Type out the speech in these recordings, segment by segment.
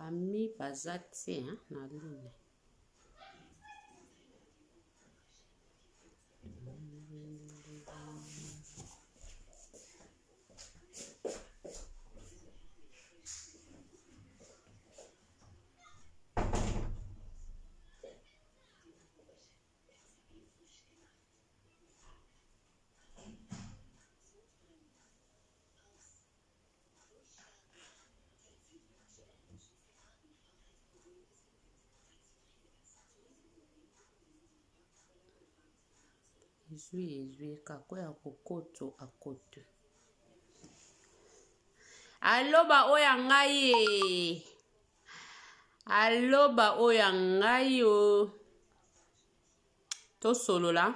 Ami baza te hein, na lune. Ezwi ezwi kako ya kokoto akoto. Alo ba oyo ya ngai e. Alo ba oyo ya ngai o. Tosolola.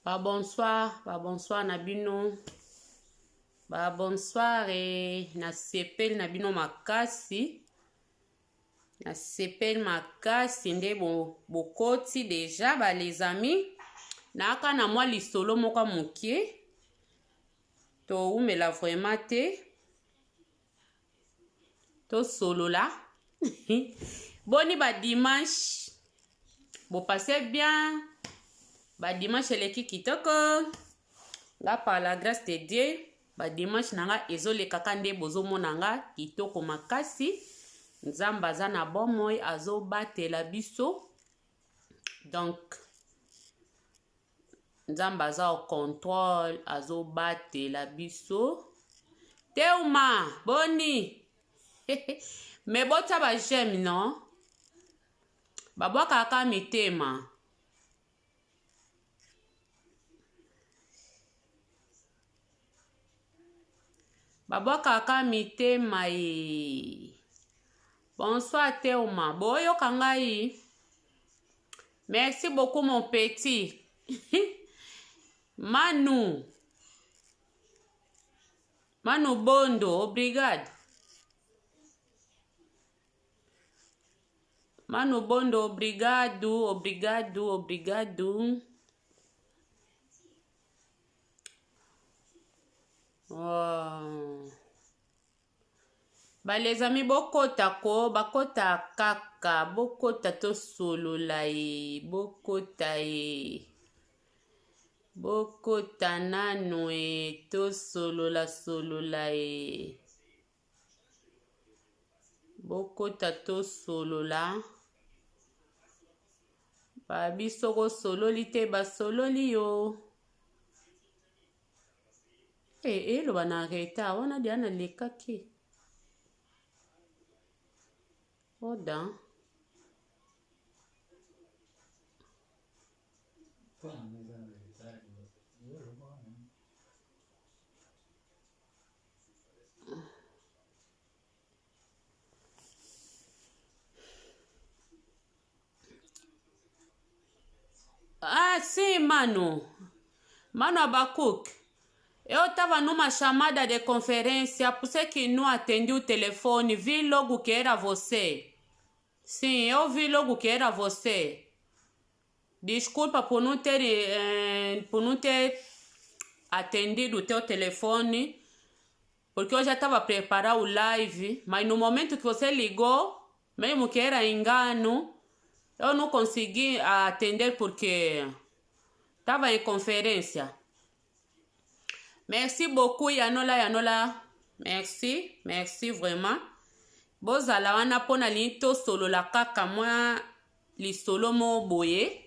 Ba bonsoir, ba bonsoir na bino. Ba bonsoir e nasepeli na bino makasi. Nasepeli makasi nde bokoti bo deja ba les amis. Naaka na mwa lisolo moko moke. Towumela vraiment te. Tosolola. Boni ba dimanche. Bo passe bien. Ba dimanche eleki kitoko. Nga par la grâce de Dieu, ba dimanche na nga ezolekaka nde bozomona nga kitoko makasi. Nzambe aza na bomoi azobatela biso. Donc Nzambe aza au contrôle, azobatela biso. Teuma, boni. Mais botia ba j'aime non? Babwakaka mitema. Babwakaka mitema ye. Bonsoir Teuma, boyoka ngai? Merci beaucoup mon petit. Manu. Manu Bondo, obrigado. Manu Bondo, obrigado, obrigado, obrigado. Oh. Ba les amis bokota ko bakota kaka bokota tosolola ye bokota ye bokota nanu e tosolola solola ye bokota tosolola babi soko osololi te basololi yo Eh, eloba na retard wana deja nalekaki oda Ah, sim, mano. Mano Abacuc, eu estava numa chamada de conferência, por isso que não atendi o telefone. Vi logo que era você. Sim, eu vi logo que era você. Desculpa por não ter, por não ter atendido o teu telefone, porque eu já estava a preparar o live, mas no momento que você ligou, mesmo que era engano, eu não consegui atender porque estava em conferência. Merci beaucoup Yanola Yanola. Merci, merci vraiment. Bozala wana mpo nalingi tosolola kaka mwa lisolo moko boye.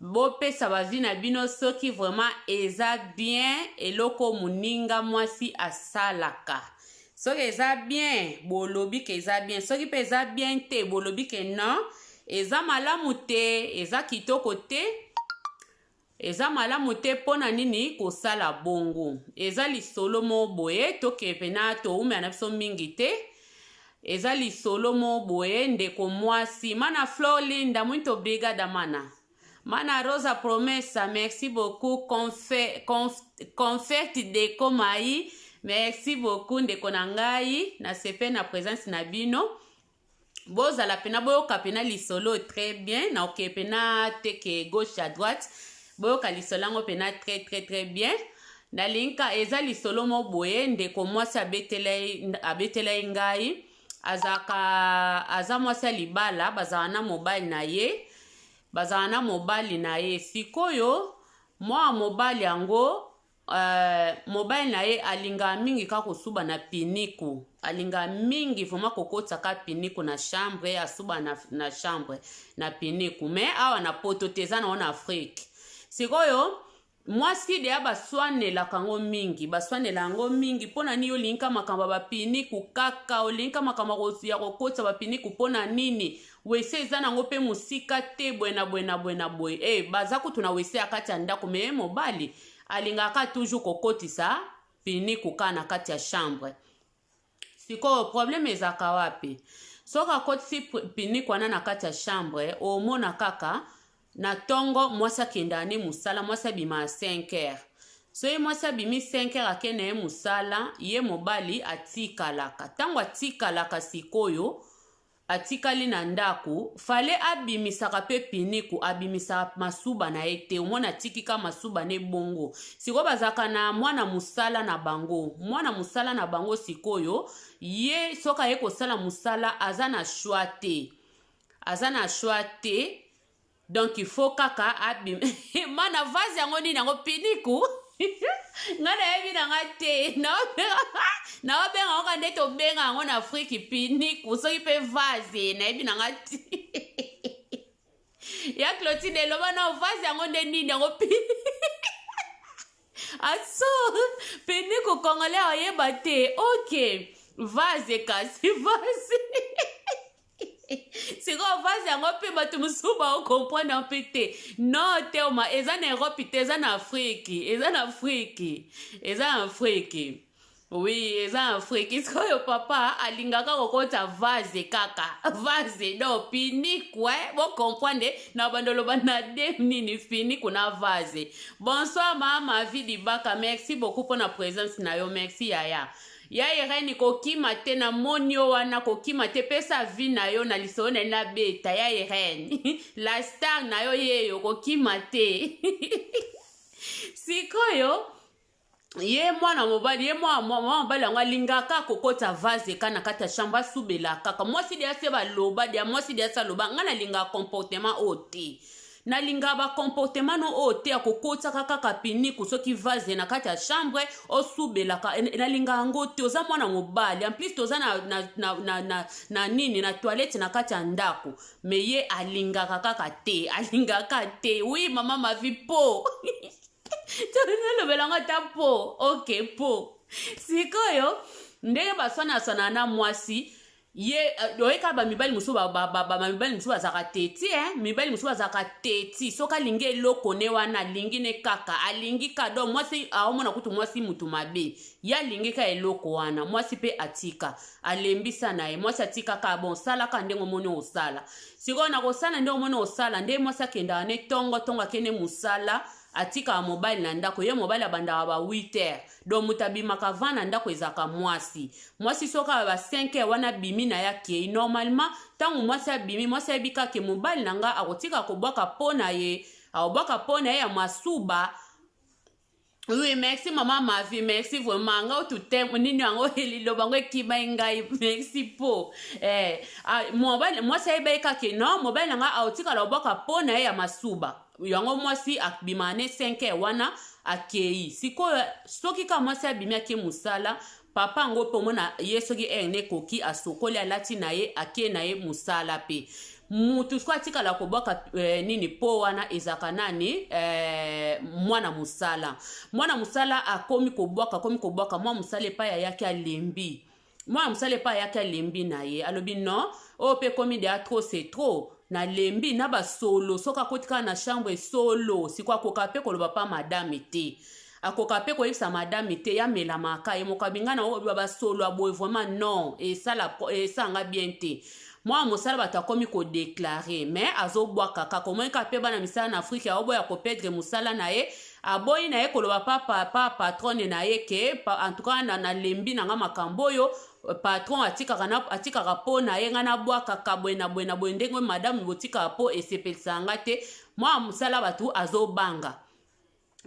Bopesa ba vie na bino soki vraiment eza bien eloko moninga mwasi asalaka. Soki eza bien bolobi ke eza bien, soki pe eza bien te bolobi ke non eza malamu te, eza kitoko te. Eza malamu te pona nini kosala bongo. Eza lisolo moko boye tokende pena towumela na biso mingi te. Eza lisolo moko boye ndeko mwasi. Mana Flor Linda muito obrigada mana. Mana Rosa Promessa merci beaucoup confe, conf, confect deco mai merci beaucoup ndeko na ngai nasepeli na presence na bino. Bozala pena boyoka pena lisolo très bien na oke pena te ke gauche à droite boyoka lisolo yango pena très très très bien. Nalingi eza lisolo mo boye, ndeko mwasi abetelai ngai. Azalaka, aza mwasi ya libala, bazala na mobali na ye, bazala na mobali na ye. Sikoyo mwa mobali yango, mobali na ye alingaka mingi kaka kosuba na piniku. Alingaka mingi vraiment kokotisaka piniku na chambre, asuba na chambre na piniku. Mais awa na Poto te, eza nango na Afrique. Sikoyo mwasi deya baswanelaka yango mingi, baswanela yango mingi. Mpo na nini olingi makambo ya bapiniku kaka? Olingi makambo ya kokotisa bapiniku mpo na nini? WC eza nango mpe mosika te, boye na boye na boye na boye. Baza kutu na WC ya kati ya ndako, mais mobali alingaka toujours kokotisa piniku kaka na kati ya chambre. Sikoyo problème ezalaka wapi? Soki akotisi piniku wana na kati ya chambre, omona kaka na ntongo mwasi akendaka ne mosala. Mwasi abima ya 5 heures. Soki mwasi abimi 5 heures, akende ye mosala, ye mobali atikalaka. Ntango atikalaka, sikoyo atikali na ndako, fale abimisaka mpe piniku, abimisaka masuba na ye te. Omona atiki ka masuba na ebongo. Sikoyo bazalaka na mwana mosala na bango. Mwana mosala na bango sikoyo, ye soki aye kosala mosala, aza na choix te, aza na choix te. Donc il faut kaka abima mana vase yango. Nini yango? Piniku? Ngai nayebi na nga te. Naobenga yango ka nde tobenga yango na Afrique, piniku, soki mpe vase, nayebi na nga te. Ya Clotide, eloba na vase yango nde nini yango? Aso piniku, Congolais oyeba te. Ok, vase, kasi vase. Sikoyo vase yango mpe bato mosusu baocomprendre mpe te. Non te, oma eza na Europe te, eza na Afrique, eza na Afrique, eza na Afrique, oui, eza na Afrique. Sikoyo papa alingaka kokota vase kaka, vase do piniku. Bocomprendre na bandoloba na de nini, piniku na vase. Bonsoir mama Vidi Baka, merci beaucoup mpona présence na yo. Merci yaya ya Irene. Kokima te, namoni yo wana, kokima te. Pesa avis na yo na lisolo na ye nabeta ya Irene, la star na yo yeyo, kokima te. Sikoyo ye mwana mobali, ye mwana mobali yango alingaka kokota vase ka na kati ya chambre, asubela kaka. Mwasi deya se baloba deya, mwasi deya se aloba: "Ngai nalingaka comportement oyo te, nalingaka bacomportement no oyo te ya kokotisaka kaka piniku, soki vase na kati ya chambre osubelaka, nalingaka yango te. Oza mwana mobali, en plus toza na nini, na toilette na kati ya ndako." Mais ye alingaka kaka te, alingaka te. Oui, mama Mavi, po nalobela ata po. Ok, po sikoyo ndenge baswanaswana na mwasi ye, oyeka bamibali mosusu, bamibali mosusu bazalaka teti, mibali mosusu bazalaka teti. Soki alingi eloko ne wana, alingi ne kaka, alingi ka. Donc mwasi aomona kutu mwasi mutu mabe, ye alingi ka eloko wana. Mwasi mpe atika, alembisa na ye. Mwasi atikaka: "Bon, salaka ndenge omoni osala." Sikoyo na kosala ndenge omoni osala nde mwasi akendaka ne ntongo ntongo, akende mosala, atikaka mobali na ndako. Ye mobali abandaka ba 8 heures. Donc moto abimaka avant na ndako ezalaka mwasi. Mwasi soki ba 5 heures wana abimi na ye, akei. Normalement ntango mwasi abimi, mwasi ayebi kaka mobali na nga akotika kobwaka mpo na ye, akobwaka mpo na ye ya masuba. Oui, merci mama Mavi, merci vraiment. Nga otute nini yango, liloba yango ekimai ngai. Merci po mobali, mwasi ayebaki kaka non, mobali na nga aotikala kobwaka mpo na ye ya masuba yango. Mwasi abima ne 5 heures wana, akei. Sikoyo soki kaka mwasi abimi, ake mosala, papa yango mpe omona ye soki heure ne ekoki, asokoli, alati na ye, ake na ye mosala. Mpe mutu sikoyo atikala kobwaka nini po wana ezalaka nani? Mwana mosala. Mwana mosala akomi kobwaka, akomi kobwaka. Mwana mosala epai ayaki alembi, mwana mosala epai ayaki alembi na ye, alobi: "Non, oyo mpe ekomi deya trop, c'est trop, nalembi na basolo." Soki akoti kaka na chambre, solo. Sikoyo akoka mpe koloba pa madame te, akoka mpe koyebisa madame te, yamelamaka ye moko abinga na oyo basolo aboye. Vraiment non, esala esalanga bien te. Mwana mosala bato akomi kodéclarer, mais azobwaka kaka. Omoni kaka mpe bana misala na Afrique, aoboya koperdre mosala na ye, aboyi na ye koloba pa patronne na ye ke en tout cas nalembi na nga makambo oyo, patron atikaka, atikaka mpo na ye, ngai nabwakaka boye na boye na boye, ndenge madame botikaka mpo esepelisaka nga te. Mwana mosala bato azobanga.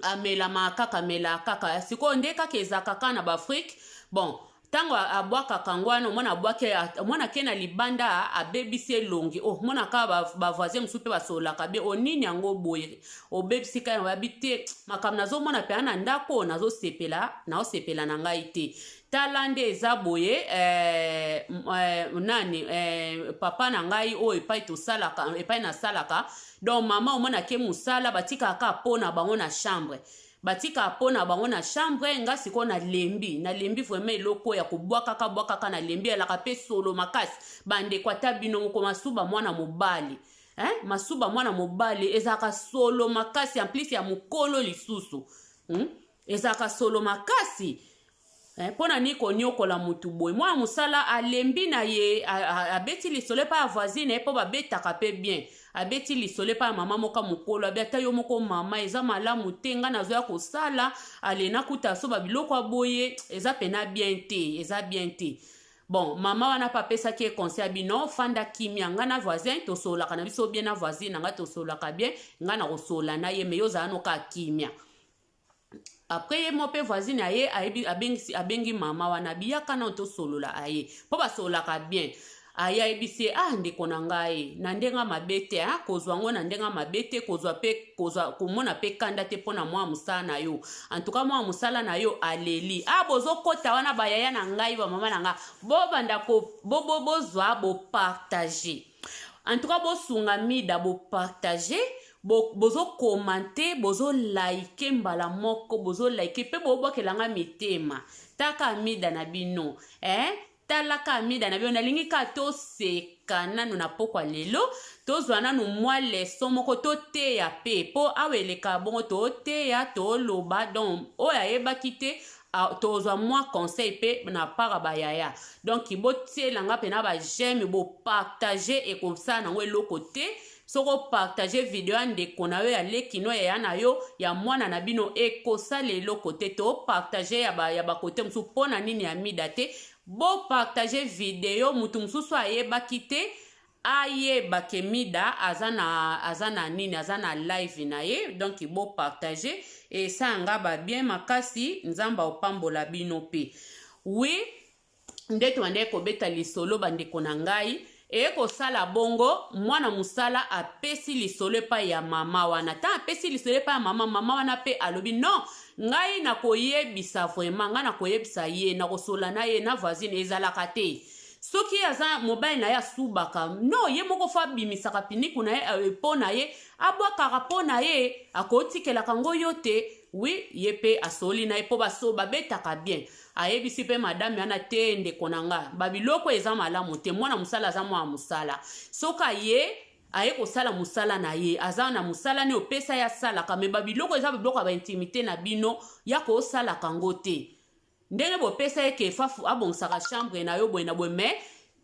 Amelamaka kaka, amelaka kaka. Sikoyo nde kaka ezalaka kaka na baAfrique. Bon, ntango abwakaka yango wana, omwana abwaki, omwana ake na libanda, abebisi elongi. Oh, omona kaka bavoisin mosusu mpe basololaka be o nini yango boye, obebisi kaka. Babi te, makambo nazomona mpenza na ndako, nazosepela, naosepela na ngai te. Tala nde eza boye, nani, papa na ngai oyo epai tosalaka, epai nasalaka. Donc mama, omona ke mosala batikaka kaka mpo na bango na chambre, batikaka mpo na bango na chambre. Nga sikoyo nalembi, nalembi vraiment eloko ya kobwakaka bwakaka, nalembi. Elaka mpe solo makasi, bandeko. Ata bino moko, masuba mwana mobali, eh? Masuba mwana mobali ezalaka solo makasi, en plus ya mokolo lisusu, Ezalaka solo makasi, mpo na nini konyokola motu boye? Mwana mosala alembi na ye, abeti lisolo epai ya voisine ye, mpo babetaka mpe bien. Abeti lisolo epai ya mama moko mokolo, abi: "Ata yo moko mama, eza malamu te. Ngai nazoya kosala ale, nakuta so babiloko ya boye, eza pena bien te, eza bien te." Bon, mama wana mpe apesaki ye conseil, abi: "Non, fanda kimia. Ngai na voisin tosololaka na biso bien, na voisine na ngai tosololaka bien, ngai na kosolola na ye, mais yo ozala noka kimia." Après, ye mo mpe voisine aye, ayebi, abengi, abengi mama wana, biyaka nano tosolola. Aye, mpo basololaka bien. Aye, ayebisi ye: "Ah, ndeko na ngai, na ndenge mabe te, ah, kozwa yango na ndenge mabe te, kozwa mpe kozwa komona mpe kanda te mpo na mwa mosala na yo. En tout cas, mwa mosala na yo aleli." Ah, bozokota wana, bayaya na ngai, bamama na ngai, bobanda bozwa, bopartage. En tout cas, bosunga Mida, bopartage, bozocommenter, bozoliker mbala moko, bozoliker mpe bobwakelanga mitema. Taka Mida na bino, eh? Talaka Mida na bino. Nalingi kaka toseka nanu na pokwa lelo, tozwa nanu mwa leçon moko, toteya mpe, mpo awa eleka bongo, toteya, toloba. Donc oyo ayebaki te, tozwa mwa conseil mpe na part bayaya. Donc botielanga mpena baj'aime, bopartage, ekosala nango eloko te. Soki opartage video ya ndeko na yo, ya leki no, ya na yo, ya mwana na bino, ekosala eloko te. Topartage ya bakote mosusu, mpo na nini ya Mida te? Bopartage video, mutu mosusu ayebaki te, ayeba ke Mida aza na nini, aza na live na ye. Donc bopartage, esanga babien makasi. Nzambe opambola bino mpe. Oui, nde tobandeki kobeta lisolo, bandeko na ngai. Eye kosala bongo, mwana mosala apesi lisolo epai ya mama wana. Ntango apesi lisolo epai ya mama, mama wana mpe alobi: "Non, ngai nakoyebisa vraiment, ngai nakoyebisa ye, nakosola na ye na voisine. Ezalaka te. Soki aza mobali na ye asubaka, no, ye moko faut abimisaka piniku na ye mpo na ye, abwakaka mpo na ye, akotikelaka ngo yo te." Oui, ye mpe asoli na ye, mpo baso babetaka bien. Ayebisi mpe madame wana te: "Ndeko na nga, babiloko eza malamu te. Mwana mosala aza mwana mosala. Soki aye kosala mosala na ye, aza na mosala ne opesa ye, asalaka. Mais babiloko eza babiloko ya baintimité na bino, ya kosalaka yango te. Ndenge bopesa ye ke fafu abongisaka chambre na yo boye na boye, mais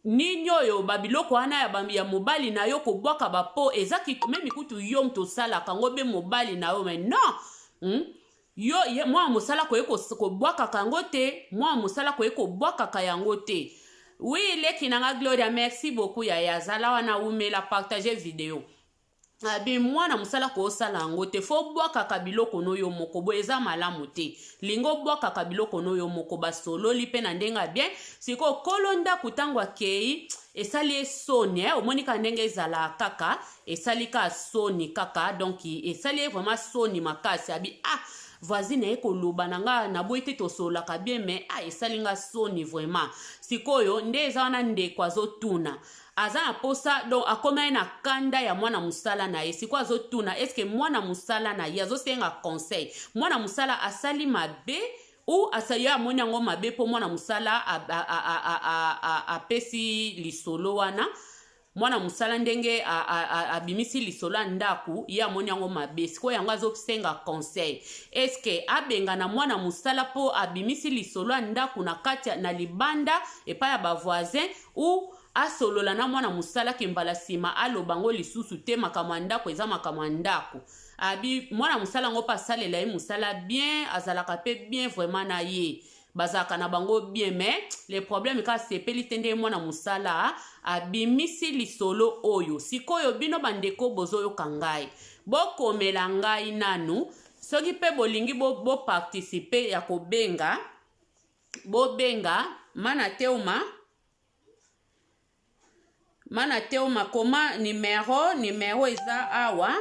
nini oyo babiloko wana ya mobali na yo, kobwaka bapo eza même kutu yo moto osalaka yango be mobali na yo, mais non, Yo mwana mosala koye kobwakaka yango te, mwana mosala koye kobwakaka yango te." Oui, leki nanga Gloria, merci beaucoup yaya, azala wana, umela, partage video. Abi mwana mosala koosala yango te, faut bwakaka biloko no yo moko boye, eza malamu te. Lingi obwakaka biloko no yo moko. Basololi mpe na ndenge ya bien. Sikoyo kolo ndako, ntango akei, esali ye soni, eh? Omoni kaka ndenge ezalaka kaka, esali kaka soni kaka. Donc esali ye vraiment soni makasi. Abi: "Ah, voisine aye koloba na nga, naboyi te, tosololaka bien, mais ah, esali nga soni vraiment." Sikoyo nde eza wana, ndeko azotuna, aza na posa, donc akomi ye na kanda ya mwana mosala na ye. Sikoyo azotuna: est-ce mwana mosala na ye, azosenga conseil, mwana mosala asali mabe ou asali? Ye amoni yango mabe mpo mwana mosala apesi lisolo wana. Mwana mosala ndenge abimisi lisolo ya ndako, ye amoni yango mabe. Sikoyo yango azosenga conseil: est-ce abengana mwana mosala mpo abimisi lisolo ya ndako na kati na libanda epai ya bavoisin, ou asolola na mwana mosala ke mbala nsima aloba ngo lisusu te? Makambo ya ndako eza makambo ya ndako. Abi mwana mosala yango mpe asalela ye mosala bien, azalaka mpe bien vraiment na ye, bazalaka na bango bien. Mais le problème kaka, sepeli te nde mwana mosala abimisi lisolo oyo. Sikoyo bino bandeko bozoyoka ngai, bokomela ngai nanu. Soki mpe bolingi boparticipe bo ya kobenga, bobenga mana teuma, mana teuma, koma numero, numero eza awa.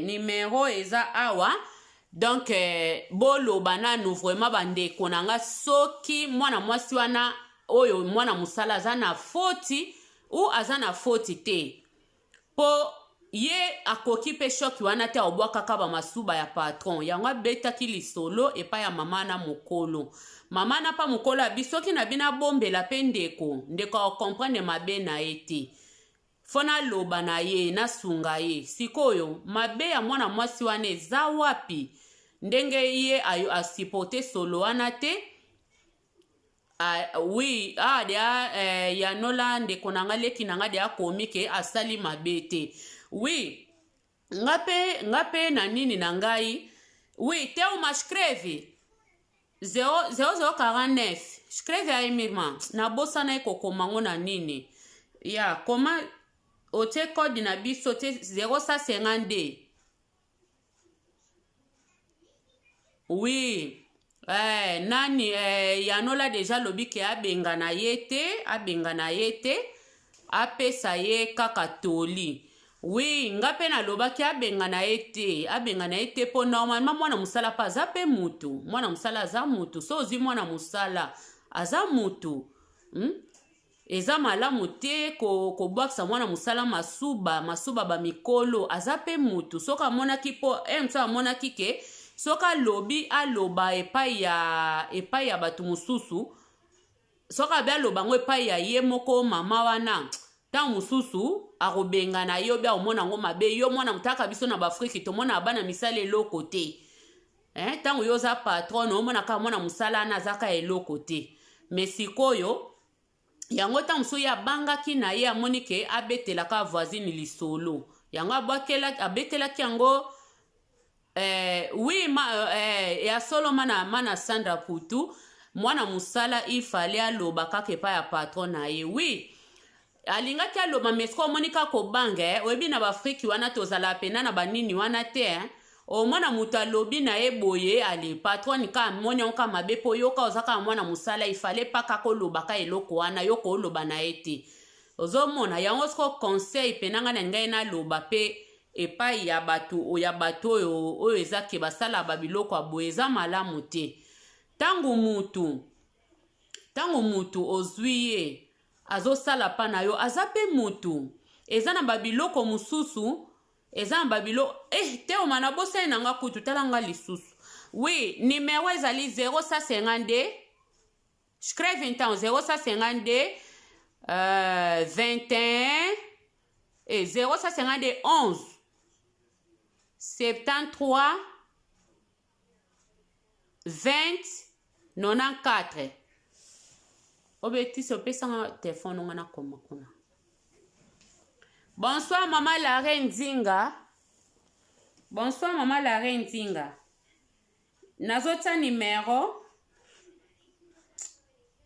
Numero eza awa. Donc boloba nanu vraiment, bandeko na nga, soki mwana mwasi wana oyo mwana mosala aza na foti ou aza na foti te, mpo ye akoki mpe choc wana te, abwakaka bamasuba ya patron. Yango abetaki lisolo epai ya mama na mokolo, mama na mpa mokolo abi soki na bino abombela mpe ndeko, ndeko acomprendre mabe na ye te, fo naloba na ye, nasunga ye. Sikoyo mabe ya mwana mwasi wana eza wapi, ndenge ye asupporte solo wana te? Ah, oui, ah, deya yanola ndeko na nga, leki na nga, deya akomi ke asali mabe te. Oui, nga mpe na nini na ngai. Oui, teuma, escreve 0049, escreve aí, minha irmã. Nabosana ye kokoma ngo na nini ya koma. Otie code na biso tie 0152. Oui, nani yanola deja alobi ke abengana ye te, abengana ye te, apesa ye kaka toli. Oui, nga mpe nalobaki abengana ye te, abengana ye te, mpo normalement mwana mosala mpe aza mpe mutu. Mwana mosala aza mutu. So ozwi mwana mosala, aza mutu, Eza malamu te kobwakisa mwana mosala masuba, masuba bamikolo. Aza mpe mutu. Soki amonaki, mpo mosu amonaki ke soki alobi, aloba epai ya bato mosusu, soki abi aloba yango epai ya ye moko mama wana, ntango mosusu akobengana ye, obi akomona yango mabe. Yo mwana motaka, biso na baafrike tomona bana misala eloko te. Ntango yo oza patron, omona kaka mwana mosala wana azaka eloko te. Mais sikoyo yango, ntango mosusu ye abangaki na ye, amoni ke abetelaka voisine lisolo, yango abetelaki yango. Oui, ya solo, mana Sandra Putu, mwana mosala ifale aloba kaka epai ya patron na ye. Oui, alingaki aloba, mais soki omoni kaka kobanga, oyebi na baafriki wana tozala pena na banini wana te, Omona moto alobi na ye boye, ale patron ka amoni yango kaka mabe, mpo yoka oza kaka mwana mosala, ifale pa kaka olobaka eloko wana, yo kooloba na ye te. Ozomona yango siko conseil mpena ngai na ngai naloba mpe epai ya bato oyo eza ke basala babiloko ya boye, eza malamu te. Ntango mutu ozwi ye, azosala mpa na yo, aza mpe mutu. Eza na babiloko mosusu, eza na babiloko teoma nabosani na nga kutu. Tala nga lisusu. Oui, numero ezali 0152. Escreve então 0152 21 et 0152 11 73 20 94. Obetisi, opesanga telefone nga nakoma kuna. Bonsoir, mama la reine Nzinga. Bonsoir, mama la reine Nzinga. Nazotia numero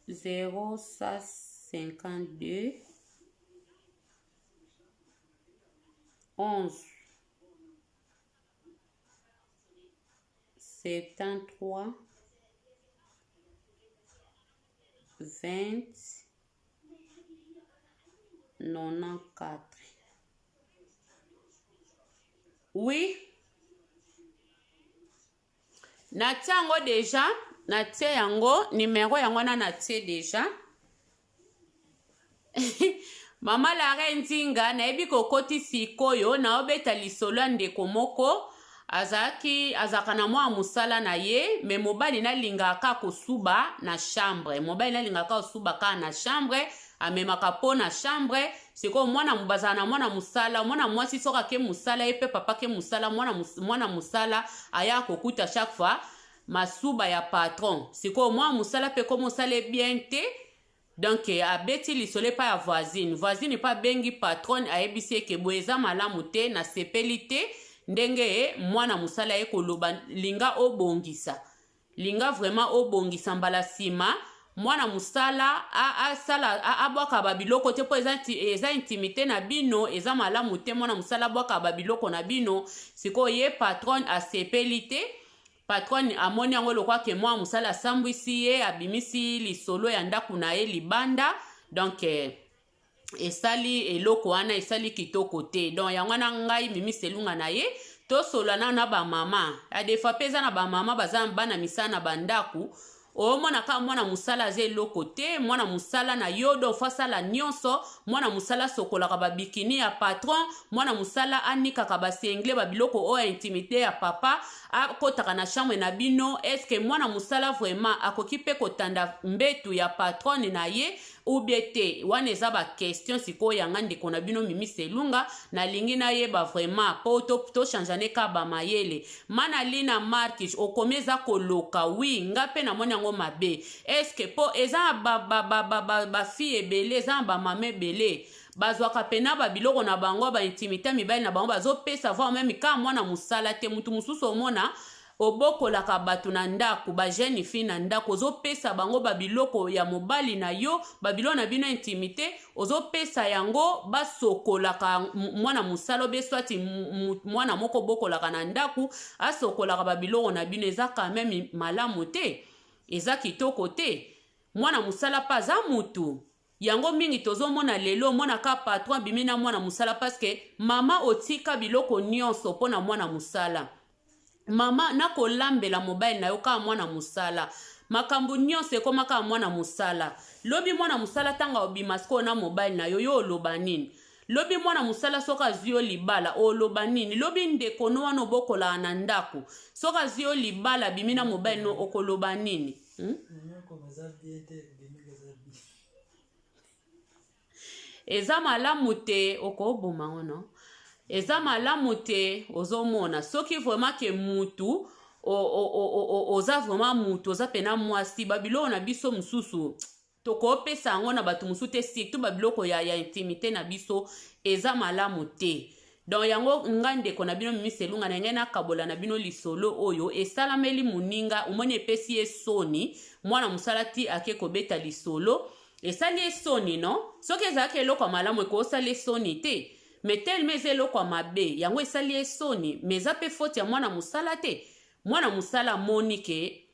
0152 11 73 20 94. Oui, natie yango deja, natie yango numero yango wana, natie deja. Mama la reine Nzinga, nayebi kokoti sikoyo, naobeta lisolo ya ndeko moko azalaki, azalaka na mwa mosala na ye, mais mobali nalingaka kosuba na chambre. Mobali nalingaka kosuba kaka na chambre, amemaka mpo na chambre. Sikoyo mwana bazala na mwana mosala, mwana mwasi, soki ake mosala, ye mpe papa ke mosala, mwana mosala aya kokuta chaque fois masuba ya patron. Sikoyo mwana mosala mpe komosala bien te. Donc abeti lisolo epai ya voisine, voisine mpe abengi patronne, ayebisi eke boye eza malamu te, nasepeli te ndenge mwana mosala ye koloba. Linga obongisa, linga vraiment obongisa mbala nsima. Mwana mosala asala, abwaka babiloko te, mpo eza intimité na bino. Eza malamu te mwana mosala abwaka babiloko na bino. Sikoyo ye patronne asepeli te. Patronne amoni yango lokola ke mwana mosala asambwisi ye, abimisi lisolo ya ndako na ye libanda. Donc esali eloko wana esali kitoko te. Donc yango wana ngai Mimi Selunga na ye tosolola nano na bamama ya des fois mpe eza na bamama baza bana misala na bandako. Omona kaka mwana mosala aza eloko te, mwana mosala na yo, donc faut asala nyonso. Mwana mosala asokolaka babikini ya patron, mwana mosala anikaka basengle, babiloko oyo ya intimité ya papa, akotaka na chambre na bino. Est-ce mwana mosala vraiment akoki mpe kotanda mbetu ya patronne na ye ou bien te? Wana eza baquestion sikoyo yanga ndeko na bino Mimi Selunga nalingi nayeba vraiment, mpo tochangeane kaka bamayele. Mana Lina Markish, okomi eza koloka. Oui, nga mpe namoni yango mabe. Est-ce mpo eza na bafille ebele, eza na bamama ebele bazwaka pena babiloko na bango, baintimité mibali na bango, bazopesa, voire même kaka mwana mosala te, mutu mosusu. Omona obokolaka bato na ndako, bajeune fille na ndako, ozopesa bango babiloko ya mobali na yo, babiloko na bino intimité, ozopesa yango, basokolaka. Mwana mosala obe swati mwana moko obokolaka na ndako asokolaka babiloko na bino, eza quand même malamu te, eza kitoko te. Mwana mosala mpe aza mutu. Yango mingi tozomona lelo, omona ka patron abimi na mwana mosala, parce que mama otika biloko nyonso mpo na mwana mosala. Mama, nakolambela mobali na yo kaka mwana mosala, makambo nyonso ekóma kaka mwana mosala. Lobi mwana mosala ntango obima sikoyo na mobali na yo, yo oloba nini? Lobi mwana mosala soki azwi yo libala, oloba nini? Lobi ndeko no wana obokolaka na ndako soki azwi yo libala, abimi na mobali no, okoloba nini, Eza bien. Eza malamu te, okoboma ngo no, eza malamu te. Ozomona soki vraiment ke mutu oza vraiment mutu, oza pena mwasi, babiloko na biso mosusu tokopesa yango na bato mosusu te, surtout babiloko ya intimité na biso, eza malamu te. Donc yango ngai ndeko na bino Mimi Selunga na ngai nakabola na bino lisolo oyo esalameli moninga. Omoni epesi ye soni, mwana mosala ti ake kobeta lisolo, esali ye soni. No, soki ezalaki eloko ya malamu, ekosala ye soni te, mais tellement eza eloko ya mabe, yango esali ye soni. Mais eza mpe faute ya mwana mosala te. Mwana mosala amoni ke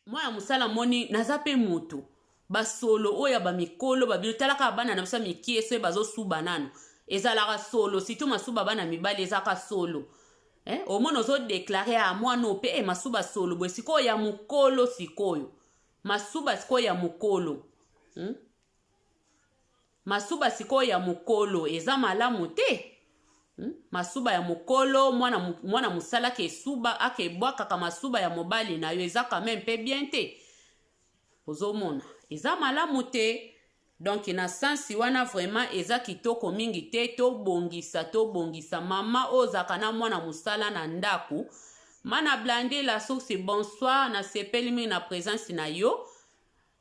mwana mosala amoni naza mpe motu, basolo oyo ya bamikolo babilo. Talaka bana na biso ya mikie, soki bazosuba nano ezalaka solo, surtout masuba bana mibali ezalaka solo, eh? Omona ozodéclarer ya mwana oyo mpe masuba solo boye. Sikoyo ya mokolo, sikoyo masuba sikoyo ya mokolo, Masuba sikoyo ya mokolo eza malamu te, Masuba ya mokolo, mwana mosala ake esuba, ake ebwakaka masuba ya mobali na yo, eza quand même mpe bien te. Ozomona eza malamu te. Donc na sansi wana vraiment eza kitoko mingi te. Tobongisa, tobongisa. Mama oyo ozalaka na mwana mosala na ndako, mana Blande La Source, bonsoir, nasepeli mingi na présence na yo.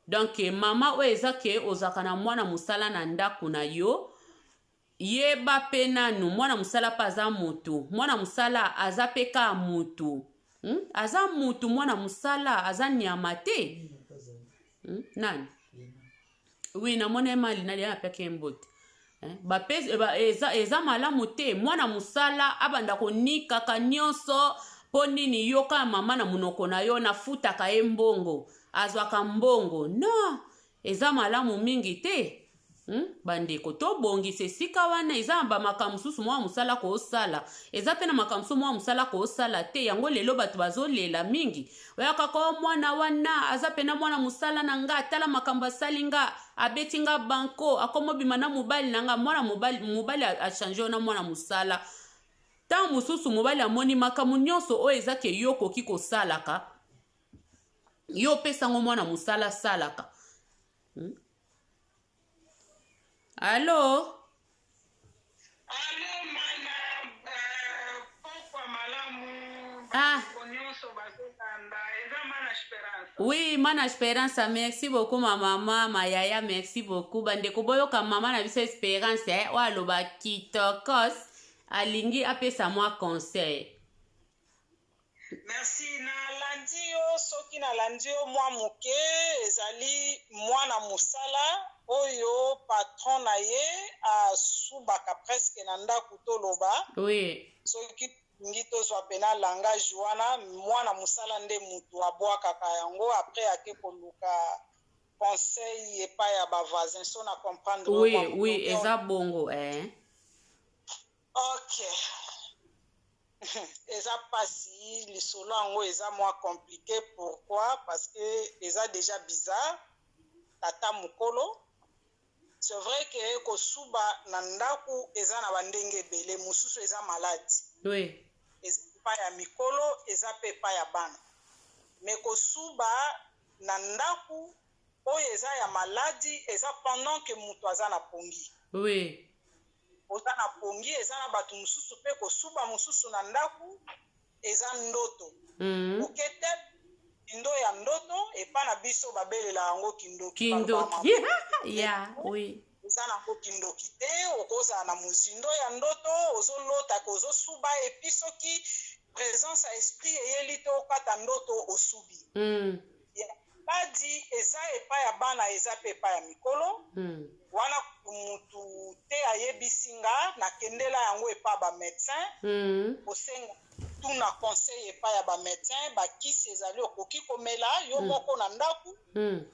Donc mama oyo eza ke ozalaka na mwana mosala na ndako na yo, yeba mpe nanu mwana mosala mpe aza motu. Mwana mosala aza mpe kaka motu, Aza motu, mwana mosala aza nyama te, Nani? Oui, namoni emali nalia, napeki ye mbote. Eh, ba, eza malamu te mwana mosala abanda konikaka nyonso. Mpo nini? Yoka mama na monoko na yo, nafutaka ye mbongo, azwaka mbongo. Non, eza malamu mingi te, Bandeko, tobongisa esika wana. Eza na bamakambo mosusu mwana mosala koosala, eza mpe na makambo mosusu mwana mosala koosala te. Yango lelo bato bazolela mingi, oyakaka o mwana wana aza pena mwana mosala na nga, tala makambo asali nga, abeti nga banko, akomobima na mobali na nga. Mwana mobali, mobali achange yo na mwana mosala. Ntango mosusu mobali amoni makambo nyonso oyo eza ke yo okoki kosalaka, yo opesango mwana mosala asalaka, Allo? Allo mana, pokwa malamu. Ah. Bandeko nyonso bazolanda, eza Mana Esperance. Oui, Mana Esperance, merci beaucoup ma mama, ma yaya, merci beaucoup. Bandeko, boyoka mama na biso Esperance, eh, oyo aloba kitokos, alingi apesa mwa conseil. Merci, nalandi. Nalandi yo, soki nalandi yo mwa moke, ezali mwana mosala oyo patron na ye asubaka presque na ndako, toloba. Soki tolingi tozwa pena langage wana, mwana mosala nde mutu abwakaka yango, après ake koluka conseil epai ya bavoisin, so na comprendre. Oui, eza bongo, eh. Ok, eza mpasi, lisolo yango eza mwa compliqué. Pourquoi? Parce que eza déjà bizarre, tata mokolo. C'est vrai que kosuba na ndako eza na bandenge ebele. Mosusu eza maladi, eza epai ya mikolo, eza mpe epai ya bana. Mais kosuba na ndako oyo eza ya maladi eza pendant que moto aza na pongi. Oza na pongi. Eza na bato mosusu mpe kosuba mosusu na ndako eza ndoto. Oke te, kindo ya ndoto, epa na biso babelela yango kindoki. Kindoki, ya oui. Eza nango kindoki te. Okozala na mozindo ya ndoto, ozolotaka, ozosuba, et puis soki présence ya esprit eyeli te, okata ndoto, osubi. Ya badi eza epai ya bana, eza mpe epai ya mikolo. Wana mutu te ayebisi nga, nakendela yango epai bamédecin, kosenga tuna conseil epai ya bamédecin. Bakisi ezali, okoki komela yo moko na ndako.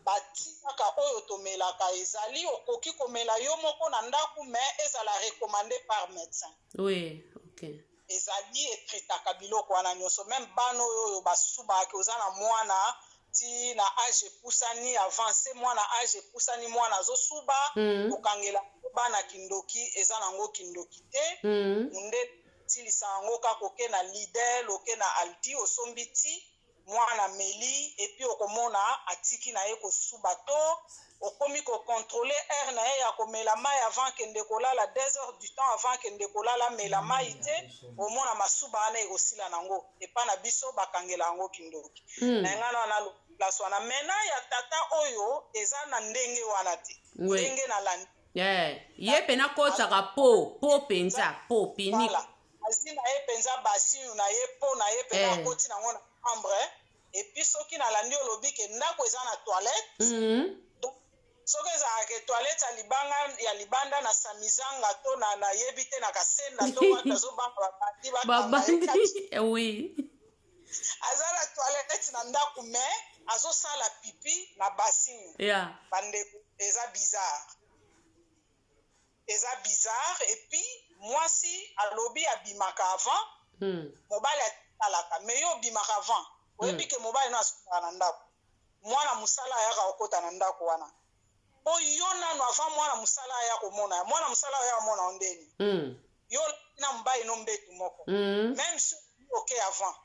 Bati kaka oyo tomelaka ezali, okoki komela yo moko na ndako, mais ezala recommandé par médecin. oui ok Ezali etraitaka biloko wana nyonso, même bana oyo oyo basubaka. Oza na mwana ti na age epusani, avance, mwana age epusani, mwana azosuba, kokangela bana kindoki eza nango kindoki te. Munde tilisa yango kaka, oke na Lidl, oke na Aldi, osombi ti mwana meli, et puis okomona atiki na ye kosuba, to okomi kocontrôler heure na ye ya komela mai avant kende kolala, 2 heures du temps avant kende kolala, amela mai te, omona masuba wana ekosila nango. Epa na biso bakangela yango kindoki. Na ngai na wana place wana. Maintenant, ya tata oyo eza na ndenge wana te. Ndenge nalandi. Yeah. Ye mpe nakotaka po mpenza po pini. Voilà, azwi na ye mpenza basiu na ye, mpo na ye mpenza akoti nango na chambre. Et puis soki nalandi, olobi ke ndako eza na toilette. Donc soki ezalaka toilette ya libanga, ya libanda na Samizanga to na nayebi te, na Kasenda to wapi, azobanga babandi bakanga ye. Babandi kati. Aza na toilette na ndako, mais azosala pipi na bassin. Bandeko, eza bizarre, eza bizarre. Et puis mwasi alobi abimaka avant, mobali atikalaka. Mais yo obimaka avant, oyebi ke mobali no asukaka na ndako, mwana mosala ayaka kokota na ndako wana. Mpo yo nano avant mwana mosala aya komona, mwana mosala aya komona yo ndeni? Yo na mobali no mbetu moko. Même si oke avant,